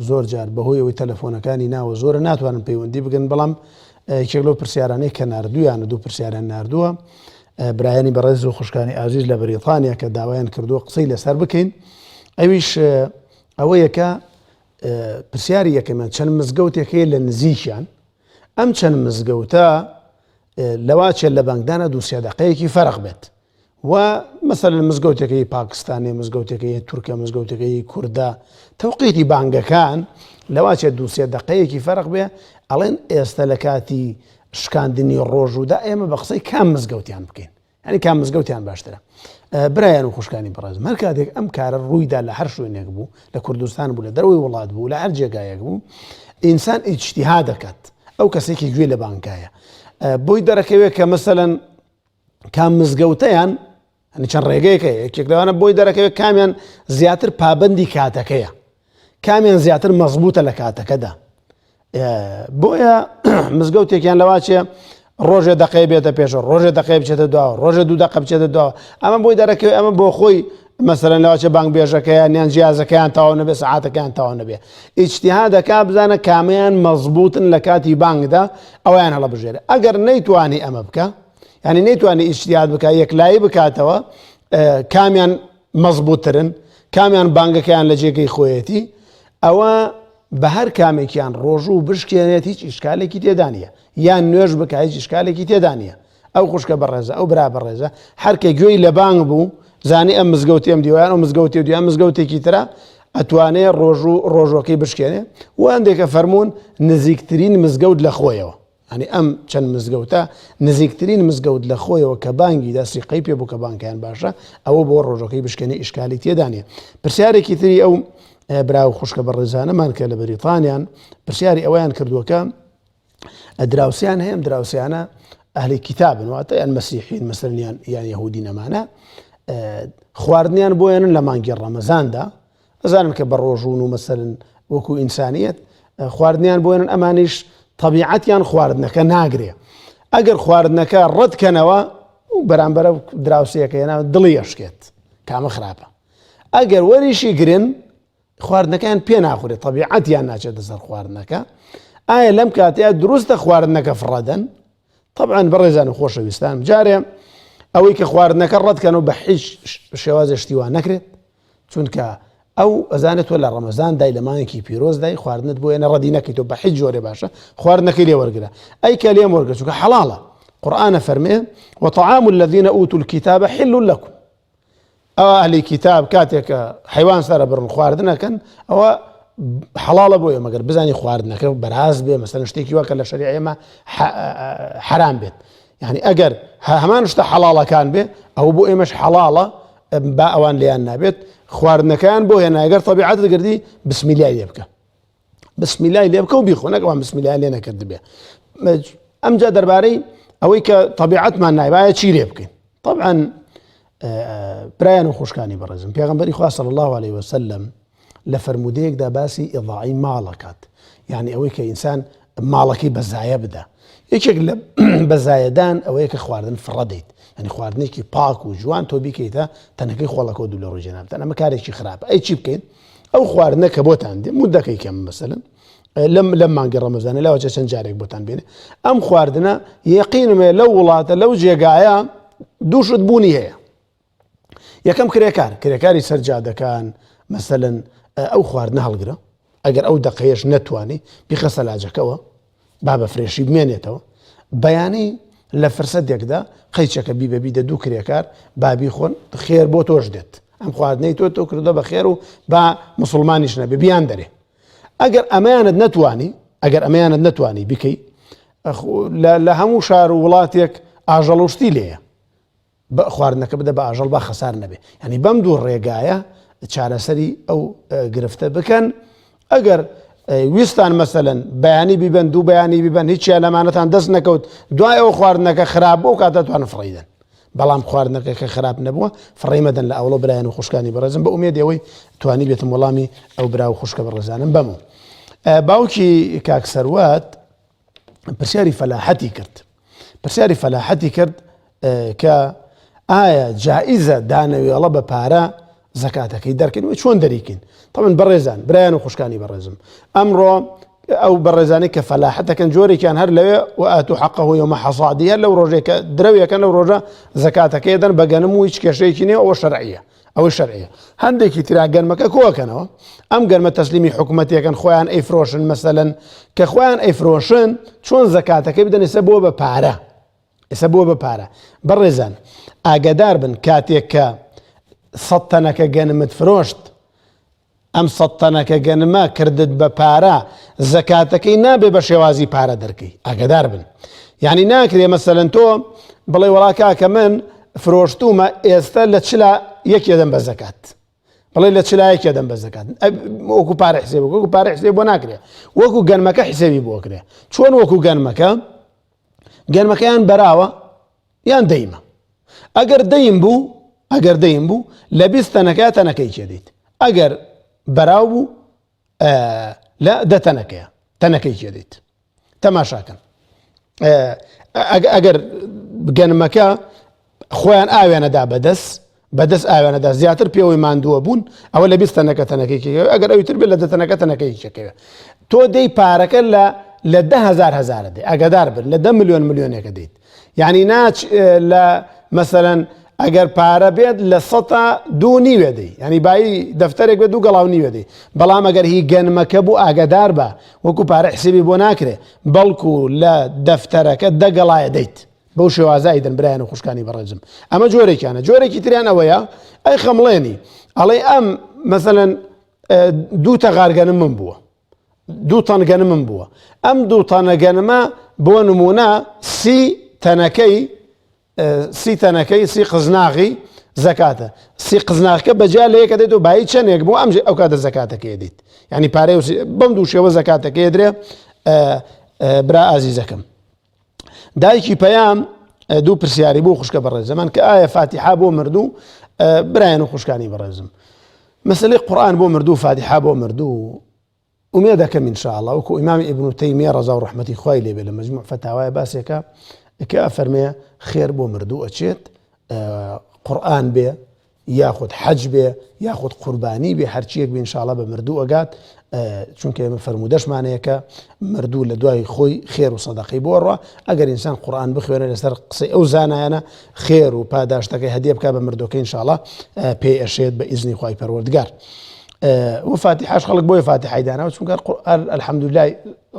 Speaker 1: زۆر جار بەهۆی ئەوەی تەلەفۆنەکانی ناوە زۆرە ناتوانن پەیوەندی بگەن بەڵام یەکێک لەو پرسیارانەی کە ناردویانە دوو پرسیاریان ناردووە برایانی بەڕێز و خوشکانی ئازیز لە بەریتانیا کە داوایان کردووە قسەی لەسەر بکەین ئەویش ئەوەیە کە پرسیاری یەکەمیان چەند مزگەوتێک هەیە لە نزیکیان ئەم چەند مزگەوتە لەواچێت لە بانگدانە دوو سێ دەقەیەکی فەرق بێت و مەسەلەن مزگەوتێکە هی پاکستانێ مزگەوتێکە هی تورکە مزگەوتێکە هی کوردە تەوقیتی بانگەکان لەواچێت دوو سێ دەقەیەکی فەرق بێ ئەڵێن ئێستا لە کاتی شکاندنی ڕۆژوودا ئێمە بە قسەی کام مزگەوتیان بکەین یعنی کام مزگەوتیان باشترە برایان و خوشکانی بەڕێزم هەر کاتێک ئەم کارە ڕوویدا لە هەر شوێنێک بوو لە کوردستان بوو لە دەرەوەی وڵات بوو لە هەر جێگایەک بوو ئینسان ئیجتیها دەکات ئەو کەسێکی گوێ لە بانکایە بۆی دەرەکەوێت کە مەسەلەن کام مزگەوتەیان هەنی چەند ڕێگەیەک هەیە یەکێک لەوانە بۆی دەرەکەوێت کامیان زیاتر پابندی کاتەکەیە کامیان زیاتر مەزبوتە لە کاتەکەدا بۆیە مزگەوتێکیان لەواچێ ڕۆژێ دەقەی بێتە پێشەوە ڕۆژێ دەقەی بچێتە دواوە ڕۆژێ دوو دەقە بچێتە دواوە ئەمە بۆی دەرەکەوێت ئەمە بۆ خۆی مەسەرەن لەوەچە بانگبێژەکەیان یان جیازەکەیان تەواو نەبێ سەعاتەکەیان تەواو نەبێ ئیجتیهادەکە بزانە کامیان مەزبوطن لە کاتی بانگدا ئەویان هەڵەبژێرێ ئەگەر نەیتوانی ئەمە بکە یعنی نەیتوانی ئیجتیهاد بکە یەکلایی بکاتەوە کامیان مەزبوطترن کامیان بانگەکەیان لە جێگەی خۆیەتی ئەوە بە هەر کامێکیان ڕۆژوو بشکێنێت هیچ ئیشکالێکی تێدا نییە یان نوێژ بکە هیچ ئیشکالێکی تێدا نییە ئەو خوشکە بەڕێزە ئەو برا بەڕێزە هەر کە گوێی لە بانگ بوو زانی ئەم مزگەوتی ئەم دیوان ئەو مزگەوتی و دیان مزگەوتێکی ترە ئەتوانێ ڕۆژوو ڕۆژوەکەی بشکێنێ و هەندێکە فەرمونون نزیکترین مزگەوت لە خۆیەوە یانی ئەم چەند مزگەوتە نزیکترین مزگەوت لە خۆیەوە کە بانگی دا سیقەی پێ بوو کە بانکیان باشە ئەوە بۆ ڕۆژەکەی بشکێنێ ئیشکالی تێدا نیە. پرسیارێکی تری ئەو برا و خوشکە بەڕێزانەمان کە لە بەریتانیان پرسیاری ئەوەیان کردووە کە دراوسیان هەیە ئەم دراوسیانە ئەهلی کتابن واتە یان مەسیحین مەسەلەن یان یان یەهودی نەمانە خواردنیان بۆیانن لە مانگی ڕەمەزاندا ئەزانن کە بەڕۆژوون و مەسەلەن وەکو ئینسانیەت خواردنیان بۆیانن ئەمانیش تەبیعەتیان خواردنەکە ناگرێ ئەگەر خواردنەکە ڕەتکەنەوە و بەرامبەرە دراوسەکە هێنا دڵی ئەشکێت کامە خراپە ئەگەر وەریشی گرن خواردنەکەیان پێ ناخورێت تەبیعەتیان ناچێتە سەر خواردنەکە ئایا لەم کاتەیە دروستە خواردنەکە فڕەدەن تەبعەن بەڕێزان و خۆشەویستان جارێ ئەوەی کە خواردنەکە ڕەتکەن و بە هیچ شێوازێ شتی وا نەکرێت چونکە ئەو ئەزانێت تۆ لە ڕەمەزان دای لە مانگێکی پیرۆز دای خواردنت بۆ ێنە ڕەدی نەکەیت تۆ بە هیچ جۆرێ باشە خواردنەکەی لێ وەرگرە ئەی کە لێم وەرگە چونکە حەڵاڵە قورئانە فەرمێ وطعام الذين أوتوا الكتاب حل لكم ئەوە ئەهلی کیتاب کاتێک کە حەیوان سەرە بڕن خواردنەکەن ئەوە حەڵاڵە بۆ ئێمە گەر بزانی خواردنەکە بەراز بێ مەسەلەن شتێکی وا کە لە شەریعە ئێمە حەرام بێت یعنی ئەگەر هەمان شتە حەڵاڵەکان بێ ئەو بۆ ئێمەش حەڵاڵە با ئەوان لێیان نابێت خواردنەکان بۆ هێناگەر تەبیعەتت گردی بسمیلای لێ بکە بسمیلای لێ بکە و بیخۆ نەک ئەوان بسمیلایان لێ نەکردبێ ئەمجا دەربارەی ئەوەی کە تەبیعەتمان نایبایە چی لێ بکەین طبعا برایان و خوشکانی بەڕێزم پێغمبەری خوا صلی الله عليه وسلم لە فەرموودەیەکدا باسی ئیضاعی ماڵەکات یعنی ئەوەی کە ئینسان ماڵەکەی بەزایە بدا یەکێک لە بەزایەدان ئەوەیە کە خواردن فڕەدەیت ینی خواردنێکی پاک و جوان تۆ بیکەیتە تەنەکەی خۆڵەکە دوو لە ڕووی جەنابتان ئەمە کارێکی خراپە ئەی چی بکەین ئەو خواردنە کە بۆتان دێ مودەکەی کەم مەسەلەن لەم لەم مانگی ڕەمەزانە لاوەچە چەند جارێک بۆتان بێنێ ئەم خواردنە یەقینمێ لەو وڵاتە لەو جێگایە دوو شت بوونی هەیە یەکەم کرێکار کرێکاری سەر جادەکان مەسەلەن ئەو خواردنە هەڵگرە ئەگەر ئەو دەقەیەش نەتوانی بیخە سەلاجەکەوە با بە فرێشی بمێنێتەوە بەیانی لە فرسەتێکدا قەیچەکە بیبە بیدە دوو کرێکار با بیخۆن خێر بۆ تۆش دێت ئەم خواردنەی تۆ تۆ کردە بە خێر و با مسلمانیش نەبێ بیان دەرێ ئەگەر ئەمەیانت نەتوانی ئەگەر ئەمەیانت نەتوانی بکەی لە هەموو شار و وڵاتێک ئاژەڵ و شتی لێیە بە خواردنەکە بدە بە ئاژەڵ با خەسار نەبێ یعنی بەم دوو ڕێگایە چارەسەری ئەو گرفتە بکەن ئەگەر ویستان مەسەلەن بەیانی بیبن دوو بەیانی بیبن هیچیان لەمانەتان دەست نەکەوت دوای ئەو خواردنەکە خراپ بۆ کاتە توان فڕیدەن بەڵام خواردنەکە کە خراپ نەبووە فڕی مەدەن لە ئەوڵۆ برایان و خوشکانی بەڕێزم بە ئومێد ئەوەی توانی بێتم وەڵامی ئەو برا و خوشکە بەڕێزانم بەمەوە باوکی کاک سەروات پرسیاری فەلاحەتی کرد پرسیاری فەلاحەتی کرد کە ئایا جائزە دانەوێڵە بە پارە زەکاتەکەی دەرکەین و چۆن دەریکەین تەمن بەڕێزان برایان و خوشکانی بەڕێزم ئەمڕۆ ئەو بەڕێزانی کە فەلاحەتەکەن جۆرێکیان هەر لەوێ و ئاتو حەقە یومە حەصادی هەر لەو ڕۆژێک کە درەویەکەن لەو ڕۆژە زەکاتەکەی دەن بە گەنم و هیچ کێشەیەکی نییە ئەوە شەرعیە ئەوەی شەرعیە هەندێکی ترا گەرمەکە کۆکەنەوە ئەم گەرمە تەسلیمی حکوومەتێکن خۆیان ئەیفرۆشن مەسەلەن کە خۆیان ئەیفرۆشن چۆن زەکاتەکەی بدەن ئێستا بۆ بە پارە ئێستا بۆ بە پارە بەڕێزان ئاگادار بن کاتێک کە سە تەنەکە گەنمت فرۆشت ئەم سەد تەنەکە گەنمە کردت بە پارە زەکاتەکەی نابێ بە شێوازی پارە دەرکەی ئاگدار بن یعنی ناکرێ مەسەلەن تۆ بڵێ وەڵا کاکە من فرۆشتومە ئێستا لە چلا یەکێ دەم بە زەکات بڵێ لە چلا یەکێ دەم بە زەکات وەکو پارە حسێب وەکو پارە حسێب بۆ ناکرێ وەکو گەنمەکە حسێبی بۆ کرێ چۆن وەکو گەنمەکە گەنمەکەیان بەراوە یان دەیمە ئەگەر دەیم بوو ئەگەر دەیم بوو لە 20 تەنەکە تەنەکەی کێدیت ئەگەر بەراو بوو لە دە تەنەکەیە تەنەکەی کێدیت تەماشاکەن. ئەگەر گەنمەکە خۆیان ئاوێنەدا بەدەست بەدەست ئاوێنەدا زیاتر پێوەی ماندووە بوون ئەوە لە 20 تەنەکە تەنەکەی ئەگەر ئەوی تر بێت لە دە تەنەکە تەنەکەی چەکەوێت تۆ دەی پارەکە لە لە 10هزار هزارە دێ ئەگەدار بن لە 10 میلیۆن میلیۆنێکە دەیت یعنی ناچ لە مەسەرەن ئەگەر پارە بێت لە سەتا دوو نیوێ دەی ینی بایی دەفتەرێک بێت دوو گەڵاو نیوێ دەی بەڵام ئەگەر هی گەنمەکە بوو ئاگدار بە وەکو پارە حسێبی بۆ ناکرێ بەڵکو لە دەفتەرەکە دە گەڵایە دەیت بەو شێوازە ئەیدەن برایان و خوشکانی بەڕێزم ئەمە جۆرێکیانە جۆرێکی تریان ئەوەیە ئەی خەمڵێنی ئەڵێ ئەم مەسەلەن دوو تەغار گەنمم بووە دوو تەن گەنمم بووە ئەم دوو تەنە گەنمە بۆ نمونە سی تەنەکەی سی تەنەکەی سی قزناغی زەکاتە سی قزناغەکە بەجیا لە یەکە دێت و بایی چەندێک بۆ ئەم ئەو کاتە زەکاتەکەی دیت ینی پارەی بەم دوو شێوە زەکاتەکەی درێ برا ئازیزەکەم دایکی پەیام دوو پرسیاری بۆ خوشکە بەڕێزەمان کە ئایا فاتیحا بۆ مردوو برایان و خوشکانی بەڕێزم مەسلەی قورآن بۆ مردوو فاتیحا بۆ مردوو ئومێ دەکەم إن شاء الله وەکو ئیمام ئیبن تەیمیە ڕەزا و ڕەحمەتی خوای لێبێ لە مەجموع فەتاوایە باسێکە کە ئەفەرمێ خێر بۆ مردوو ئەچێت قورآن بێ یاخود حەج بێ یاخود قوربانی بێ هەرچیەک بێ انشاءاللە بە مردوو ئەگات چونکە ئێمە فەرموودەشمان هەیە کە مردوو لە دوای خۆی خێر و سەدەقەی بۆ ڕوا ئەگەر ئینسان قورئان بخوێنێ لەسەر قسەی ئەو زانایانە خێر و پاداشتەکەی هەدیە بکا بە مردوەکەی انشاءاللە پێی ئەشێت بە ئیزنی خوای پەروەردگار و فاتیحاش خەڵک بۆیە فاتیحای داناوە چونکە قورئان الحمدلله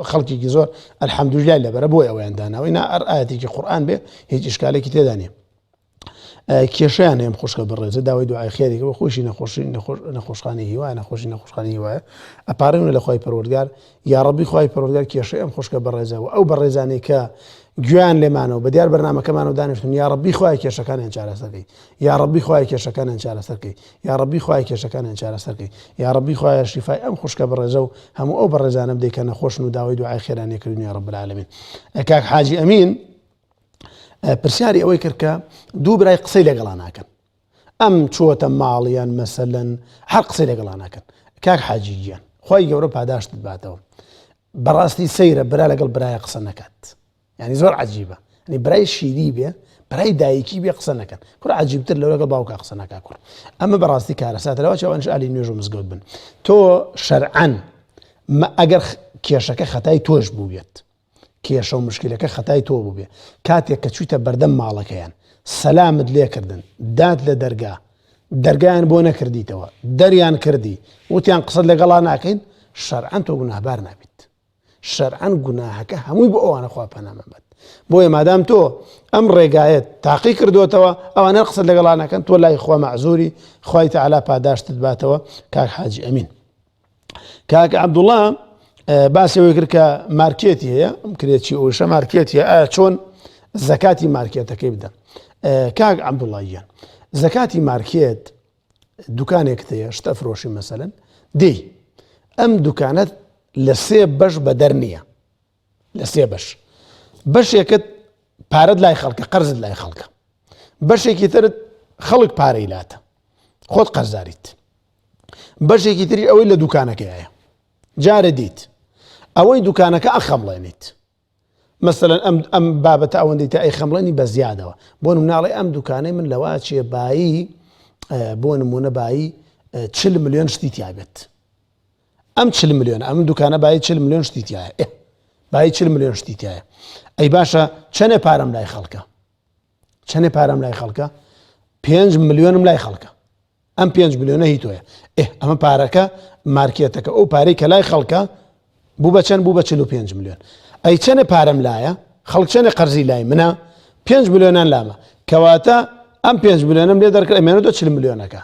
Speaker 1: خەڵکێکی زۆر الحمدلله لەبەرە بۆی ئەویان داناوە نا ئەر ئاەتێکی قورئان بێ هیچ ئیشکالێکی تێدا نییە کێشەیان هەیە خوشکە بەڕێزە داوای دوعای خێری کە خۆشی نەخۆشی نەخۆشخانەی هیوا نەخۆشی نەخۆشخانەی هیوایە ئەپارێنە لە خوای پەروەردگار یاڕەبی خوای پەروەردگار کێشەی ئەم خوشکە بەڕێزە و ئەو بەڕێزانەی کە گوێیان لێمانەوە بە دیار بەرنامەکەمانەوە دانیشتون یاڕەبی خوای کێشەکانیان چارەسەرکەی یاڕەبی خوای کێشەکانیان چارەسەرکەی یاڕەبی خوای کێشەکانیان چارەسەرکەی یاڕەبی خوایە شیفای ئەم خوشکە بەڕێزە و هەموو ئەو بەڕێزانە بدەی کە نەخۆشن و داوای دوعای خێران لێکردن یا رب العالمین کاک حاجی ئەمین پرسیاری ئەوەی کرد کە دوو برای قسەی لەگەڵا ناکەن ئەم چووەتە ماڵیان مەسەلەن هەر قسەی لەگەڵا ناکەن کاک حاجی گیان خی گەورە پاداشتت باتەوە بەڕاستی سەیرە برا لەگەڵ برایە قسە نەکات ینی زۆر عجیبە ینی برای شیری بێ برای دایکی بێ قسە نەکەن کوڕ عجیبتر لەو لەگەڵ باوکە قسە ناکا کوڕ ئەمە بەڕاستی کارەساتە لەوە چاوانش ئالی نوێژ و مزگەوت بن تۆ شەرعەن ئەگەر کێشەکە خەتای تۆش بووبێت کێشە و مشکلەکە خەتای تۆ بووبێ کاتێک کە چوویتە بەردەم ماڵەکەیان سەلامت لێکردن دات لە دەرگا دەرگایان بۆ نەکردیتەوە دەریان کردی وتیان قسەت لەگەڵا ناکەین شەرعەن تۆ گوناهبار نابیت شەرعەن گوناهەکە هەمووی بۆ ئەوانە خوا پەنامان بات بۆیە مادام تۆ ئەم ڕێگایەت تاقی کردوتەوە ئەوانە قسەت لەگەڵا ناکەن تۆ لای خوا مەعزوری خوای تەعالا پاداشتت باتەوە کاک حاجی ئەمین کاک عەبدوڵا باسی ئەوەی کرد کە مارکێتی هەیە ئەم کرێچی ئەوشە مارکێتی ئایا چۆن زەکاتی مارکێتەکەی بدەن کاک عەبدوڵا گیان زەکاتی مارکێت دوکانێکت هەیە شتە فرۆشی مەسەلەن دێی ئەم دوکانەت لە سێ بەش بەدەر نییە لە سێ بەش بەشێکت پارەت لای خەڵکە قەرزت لای خەڵکە بەشێکی ترت خەڵک پارەی لاتە خۆت قەرزاریت بەشێکی تری ئەوەی لە دوکانەکەیە جارە دیت ئەوەی دوکانەکە ئەخەمڵێنیت مەسەلەن ئەم ئەم بابەتە ئەوەندەی تا ئەی خەمڵێنی بە زیادەوە بۆ نموناڵی ئەم دوکانەی من لەوە چێ بایی بۆ نمونە بایی چل ملیۆن شتی تیابێت ئەم چل ملیۆن ئەم دوکانە بایی چل ملیۆن شتی تایە بایی چل ملیۆن شتی تایە ئەی باشە چەنێ پارەم لای خەڵکە چەنێ پارەم لای خەڵکە پێنج ملیۆنم لای خەڵکە ئەم پێنج ملیۆنە هی تۆیە ئێ ئەمە پارەکە مارکێتەکە ئەو پارەی کە لای خەڵکە بوو بە چەند بوو بە 45 ملیۆن ئەی چەنێ پارەم لایە خەڵک چەنێ قەرزی لای منە 5 ملیۆنان لامە کەواتە ئەم 5 ملیۆنم لێ دەرکرد ئەمێنە دۆ 40 ملیۆنەکە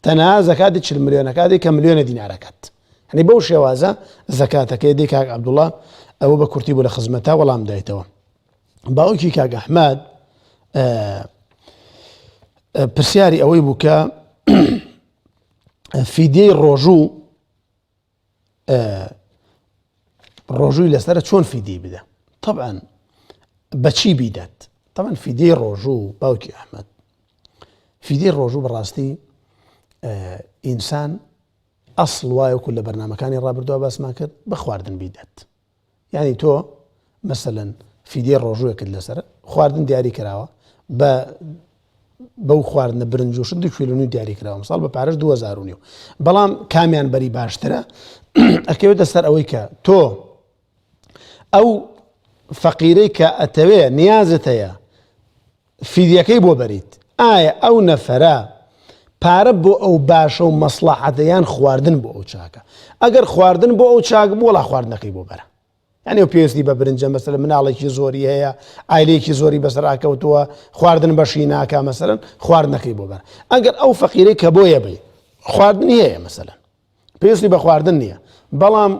Speaker 1: تەنها زەکاتی 40 ملیۆنەکە دەی کە ملیۆنە دینارەکەت هەنی بەو شێوازە زەکاتەکەی دەی کاک عەبدوڵڵا ئەوە بە کورتی بوو لە خزمەتا وەڵام دایتەوە باوکی کاک ئەحمەد پرسیاری ئەوەی بوو کە فیدیەی ڕۆژوو ڕۆژووی لەسرە چۆن فیدی بدە طبعا بەچی بیدات طبعا فیدیەی ڕۆژوو باوکی ئەحمد فیدیەی ڕۆژوو بەڕاستی ئینسان ئەسڵ وایە وەکو لە بەرنمەکانی ڕابردووە باسمان کرد بە خواردن بیدات یانی تۆ مەسەلەن فیدیەی ڕۆژووێکت لەسەرە خواردن دیاری کراوە بە بەو خواردنە برنج و شت دو کیلۆ نیو دیاری کراوە مساڵ بە پارەش 2000 و نیو بەڵام کامیان بەری باشترە ئەکەوێتە سەر ئەوەی کە تۆ ئەو فەقیرەی کە ئەتەوێ نیازت هەیە فیدیەکەی بۆ بەریت ئایا ئەو نەفەرە پارە بۆ ئەو باشە و مەسڵەحەتە یان خواردن بۆ ئەو چاکە ئەگەر خواردن بۆ ئەو چاک بوو وەڵا خواردنەکەی بۆ بەرە یعنی ئەو پێویستی بە برنجە مەسەلەن مناڵێکی زۆری هەیە ئایلێکی زۆری بەسەر ئاکەوتووە خواردن بەشی ناکا مەسەلەن خواردنەکەی بۆ بەر ئەگەر ئەو فەقیرەی کە بۆیە بی خواردنی هەیە مەسەلەن پێویستی بە خواردن نییە بەڵام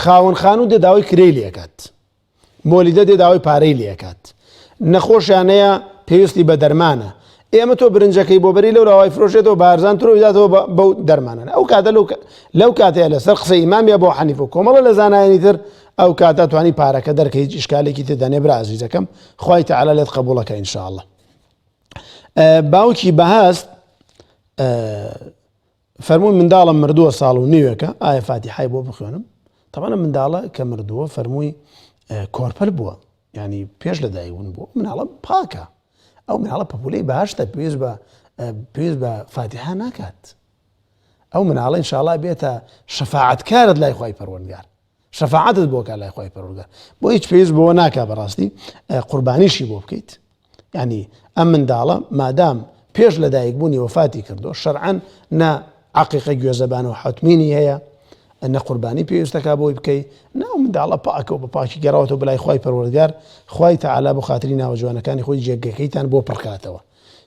Speaker 1: خاوەن خانوو دێ داوای کرێی لێکات مۆلیدە دێ داوای پارەی لێکات نەخۆشیانەیە پێویستی بە دەرمانە ئێمە تۆ برنجەکەی بۆ بەری لەو راوای فرۆشێتەوە بارزان ترۆیداتەوە بەو دەرمانە ئەو کاتە لەو کاتەیە لەسەر قسەی ئیمام یا بۆ حەنیف و کۆمەڵە لە زانایانی تر ئەو کاتە توانی پارەکە دەرکە هیچ ئیشکالێکی تێدا نیە برا ئازیزەکەم خوای تەعالا لێت قبوڵەکە ان شاء الله باوکی بەهەست فەرمووی منداڵم مردووە ساڵ و نیوێکە ئایا فاتیحای بۆ بخوێنم؟ تەبعەن ئەم منداڵە کە مردووە فەرمووی کۆرپەل بووە ینی پێش لە دایکبوون بووە مناڵە پاکە ئەو مناڵە پەپولەی باشتە پێویست بە پێویست بە فاتیحا ناکات ئەو مناڵە ئینشاءڵا بێتە شەفاعەتکارت لای خوای پەروەردگار شەفاعەتت بۆ کا لای خوای پەروەردگار بۆ هیچ پێویست بەوە ناکا بەڕاستی قوربانیشی بۆ بکەیت ینی ئەم منداڵە مادام پێش لە دایک بوونی وەفاتی کردو شەرعەن نە عقیقە گوێزەبان و حتمینی هەیە نە قوربانی پێویستەکە بۆی بکەی ناو منداڵە پاکەوە بە پاکی گەڕاوەتەوە بەلای خوای پەروەردگار خوای تەعالا بۆ خاتری ناوە جوانەکانی خۆی جێگەکەیتان بۆ پڕکاتەوە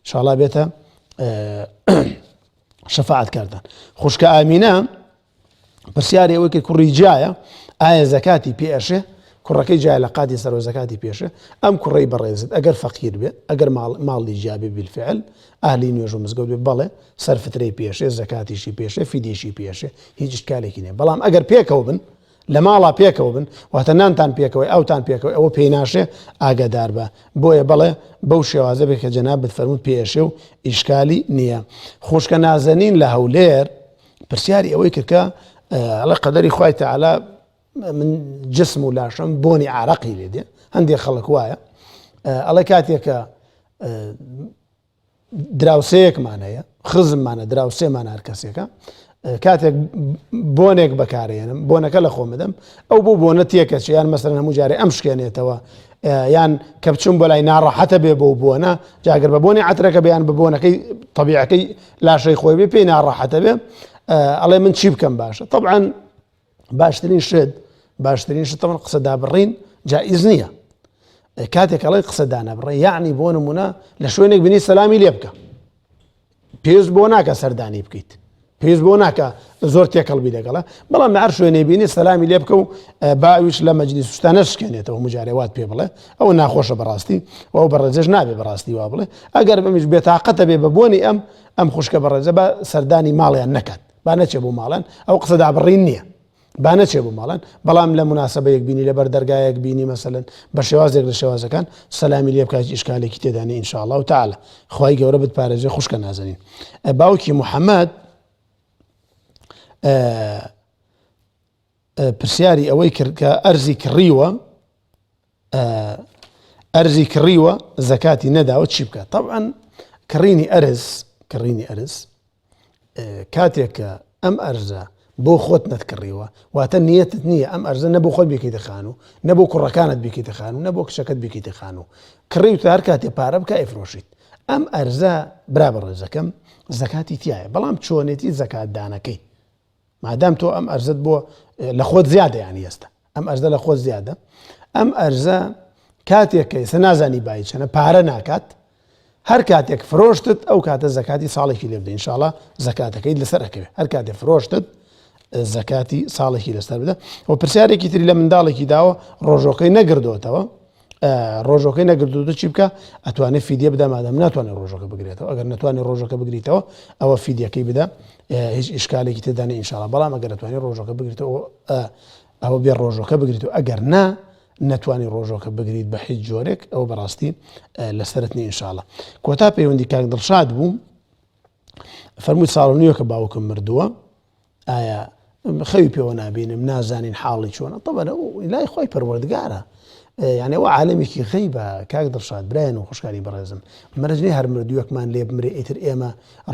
Speaker 1: شاڵا بێتە شەفاعەت کردن خوشکە ئامینە پرسیاری ئەوەی کرد کوڕی جایە ئایا زەکاتی پێ ئەشێ کوڕەکەی جای لە قاتی سەرۆ زەکاتی پێشێ ئەم کوڕەی بەڕێزت ئەگەر فەقیر بێ ئەگەر ماڵی جیابێ بالفعل ئەهلی نوێژ و مزگەوت بێ بەڵێ سەرفترەی پێشێ زەکاتیشی پێشێ فیدیشی پێشێ هیچ ئیشکالێکی نییە بەڵام ئەگەر پێکەوە بن لە ماڵا پێکەوە بن واتە نانتان پێکەوەی ئەوتان پێکەوەی ئەوە پێی ناشێ ئاگادار بە بۆیە بەڵێ بەو شێوازە بێ کە جەنابت فەرمووت پێشێ و ئیشکالی نییە خوشکە نازەنین لە هەولێر پرسیاری ئەوەی کرد کە ئەڵێ قەدەری خوای تەعالا من جسم و لاشەم بۆنی عراقی لێ دێ هەندێک خەڵک وایە ئەڵێ کاتێکە دراوسەیەکمان هەیە خزممانە دراوسێمان هەر کەسێکە کاتێک بۆنێک بەکارێنم بۆنەکە لە خۆم بدەم ئەو بۆ بۆنە تێکەچ یان مەسەرەن هەموو جارێ ئەم شکێنێتەوە یان کە بچم بۆ لای ناڕەحەتە بێ بۆ بۆنە جاگەر بە بۆنی عەترەکە بیان بە بۆنەکەی طبیعەکەی لاشەی خۆی بێ پێی ناڕەحەتە بێ ئەڵێ من چی بکەم باشە طبعا باشترین شت باشترین شت طبعا قسە دابڕین جائز نییە کاتێک ئەڵێ قسە دانەبڕێ یعنی بۆ نمونە لە شوێنێک بینی سەلامی لێ بکە پێویست بۆ ناکە سەردانی بکەیت پێویست بۆ ناکە زۆر تێکەڵ بی لەگەڵە بەڵام لە هەر شوێنێ بینی سەلامی لێ بکە و باویش لە مەجلیس شتە نەشکێنێتەوە مجارێ وات پێ بڵێ ئەو ناخۆشە بەڕاستی و ئەو بەڕێزەش نابێ بەڕاستی وا بڵێ ئەگەر بەمیش بێتاقەتە بێ بە بۆنی ئەم ئەم خوشکە بەڕێزە بە سەردانی ماڵیان نەکات با نەچێ بۆ ماڵان ئەو قسە دابڕین نییە با نەچێ بۆ ماڵان بەڵام لە موناسەبەیەک بینی لەبەر دەرگایەک بینی مەسەلەن بە شێوازێک لە شێوازەکان سەلامی لێ بکات ئیشکالێکی تێدا نیە ان شاء الله تعالی خوای گەورە بتپارێزێ خوشکە نازەنین باوکی محەممەد پرسیاری ئەوەی کرد کە ئەرزی کڕیوە ئەرزی کڕیوە زەکاتی نەداوە چی بکات طبعا کڕینی ئەرز کڕینی ئەرز کاتێک کە ئەم ئەرزە بۆ خۆت نەتکڕیوە واتە نیەتت نییە ئەم ئەرزە نە بۆ خۆت بیکەیتە خانوو نە بۆ کوڕەکانت بیکەیتە خانوو نە بۆ کچەکەت بیکەیتە خانوو کڕیوتە هەر کاتێ پارە بکە ئەیفرۆشیت ئەم ئەرزە برا بەڕێزەکەم زەکاتی تایە بەڵام چۆنێتی زەکات دانەکەی مادام تۆ ئەم ئەرزت بۆ لە خۆت زیادە یانی ئێستا ئەم ئەرزە لە خۆت زیادە ئەم ئەرزە کاتێک کە ئێستا نازانی بای چەنە پارە ناکات هەر کاتێک فرۆشتت ئەو کاتە زەکاتی ساڵێکی لێ بدە ئینشاءاللە زەکاتەکەیت لەسەر ئەکەوێت هەر کاتێ فرۆشتت زەکاتی ساڵێکی لەسەر بدە و پرسیارێکی تری لە منداڵێکی داوە ڕۆژۆکەی نەگردوتەوە ڕۆژۆکەی نەگرتووە چی بکە ئەتوانێت فیدیە بدا مادەم ناتوانێت ڕۆژەکە بگرێتەوە ئەگەر نەتوانێت ڕۆژەکە بگریتەوە ئەوە فیدیەکەی بدە هیچ ئیشکالێکی تێدانە ئینشاڵا بەڵام ئەگەر ئەتوانێت ڕۆژەکە بگریتەوە ئەوە بێ ڕۆژەکە بگریت و ئەگەر نا نەتوانی ڕۆژۆکە بگریت بە هیچ جۆرێک ئەوە بەڕاستی لەسەرت نیە ئینشاڵا کۆتا پەیوەندی کاک دڵشاد بوو فەرمووی ساڵ و نیوەکە باوکم مردووە ئایا خەوی پێوە نابینم نازانین حاڵی چۆنە طبعا لای خۆی پەروەردگارە. یعنی ئەوە عالەمێکی غەیبە کاک دڵشاد برایان و خوشکانی بەڕێزم مەرج نیە هەر مردوویەکمان لێ بمرێ ئیتر ئێمە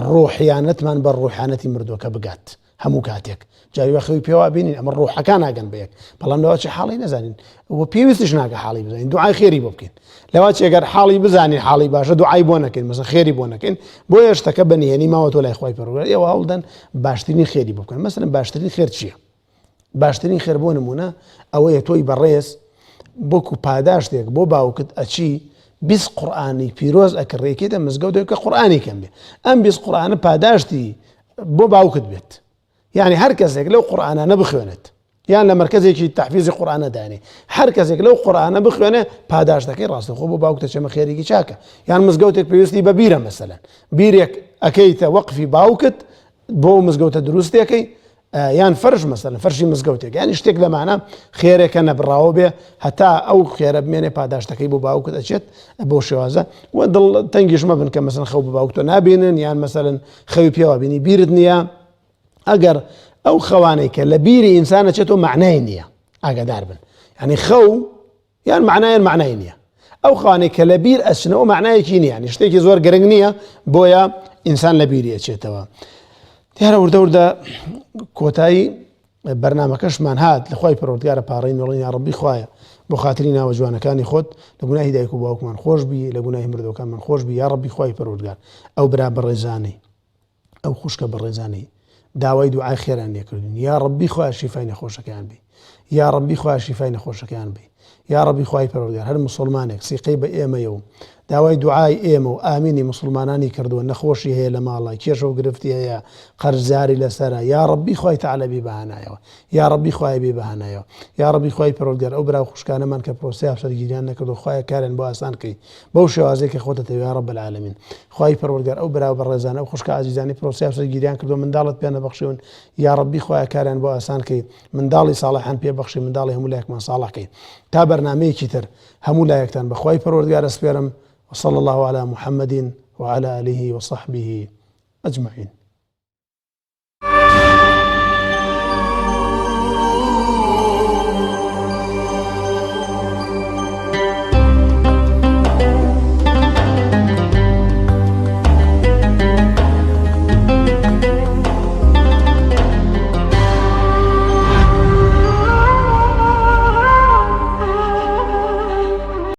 Speaker 1: ڕۆحیانەتمان بە ڕۆحانەتی مردووەکە بگات هەموو کاتێک جاری وا خەوی پێوا بینین ئەمە ڕۆحەکان ئاگەن بە یەک بەڵام لەوە چی حاڵی نەزانین و پێویستیش ناکە حاڵی بزانین دوعای خێری بۆ بکەین لەوە چی ئەگەر حاڵی بزانین حاڵی باشە دوعای بۆ نەکەین مەسە خێری بۆ نەکەین بۆ شتەکە بە نهێنی ماوە تۆ لای خوای پەروەردگار ئێوە هەوڵدەن باشترین خێری بۆ بکەن مەسەلەن باشترین خێر چییە باشترین خێر بۆ نمونە ئەوەیە تۆی بەڕێز بۆکو پاداشتێک بۆ باوکت ئەچی 20 قورآانی پیرۆز ئەکڕێکێتە مزگەوتێک کە قورآانی کەم بێ ئەم 20 قورآانە پاداشتی بۆ باوکت بێت یعنی هەر کەسێک لەو قورآانانە بخوێنێت یان لە مەرکزێکی تەحفیزی قورآانە دانێ هەر کەسێک لەو قورآانە بخوێنێ پاداشتەکەی ڕاستەخۆ بۆ باوکتە چەمە خێرێکی چاکە یان مزگەوتێک پێویستی بە بیرە مەسەلەن بیرێک ئەەکەیتە وەقفی باوکت بۆ مزگەوتە دروستێکەی یان فەرش مەسەلەن فەرشی مزگەوتێک یانی شتێک لەمانە خێرێکە نەبڕاوە بێ هەتا ئەو خێرە بمێنێ پاداشتەکەی بۆ باوکت ئەچێت بۆ شێوازە و دڵ تەنگیش مەبن کە مەسەن خەو بە باوکتۆ نابینن یان مەسەلەن خەوی پێوە بینی بیرت نییە ئەگەر ئەو خەوانەی کە لە بیری ئینسانە چێتەوە معنای نییە ئاگادار بن یعنی خەو یان مەعنایان مەعنای نییە ئەو خانەی کە لە بیر ئەچنەوە مەعنایەکی نییە یانی شتێکی زۆر گرنگ نییە بۆیە ئینسان لە بیری ئەچێتەوە دیارە وردە وردە کۆتایی بەرنمەکەشمان هات لە خوای پەروەردگارە پاڕین وڵین یا ڕەبی خوایە بۆ خاتری ناوە جوانەکانی خۆت لە گوناهی دایک و باوکمان خۆش بی لە گوناهی مردوەکانمان خۆش بی یا ڕەبی خوای پەروەردگار ئەو برا بەڕێزانەی ئەو خوشکە بەڕێزانەی داوای دوعای خێران لێکردون یا ڕەبی خوایە شیفای نەخۆشەکەیان بی یا ڕەبی خوایە شیفای نەخۆشەکەیان بی یا ڕەبی خوای پەروەردگار هەر موسڵمانێک سیقەی بە ئێمەیە و داوای دوعای ئێمە و ئامینی موسڵمانانی کردووە نەخۆشی هەیە لە ماڵە کێشە و گرفتی هەیە قەرزاری لەسەرە یا ڕەبی خوای تەعالا بی بەهانایەوە یا ڕەبی خوایە بی بەهانایەوە یا ڕەبی خوای پەروەردگار ئەو برا و خوشکانەمان کە پرۆسەی هاوسەرگیریان نەکردووە خوایە کاریان بۆ ئاسان کەی بەو شێوازەی کە خۆتت ئەوێ یا رب العالمین خوای پەروەردگار ئەو برا بەڕێزانە ئەو خوشکە ئازیزانەی پرۆسەی هاوسەرگیریان کردووە منداڵت پێ نەبەخشیون یا ربی خوایە کاریان بۆ ئاسان کەی منداڵی ساڵحیان پێ بەخشی منداڵی هەموو لایەکمان ساڵح کەی تا بەرنامەیەکی تر هەموو لایەکتان بە خوای پەروەردگار ئەسپێرم وصلى الله على محمد وعلى آله وصحبه أجمعين.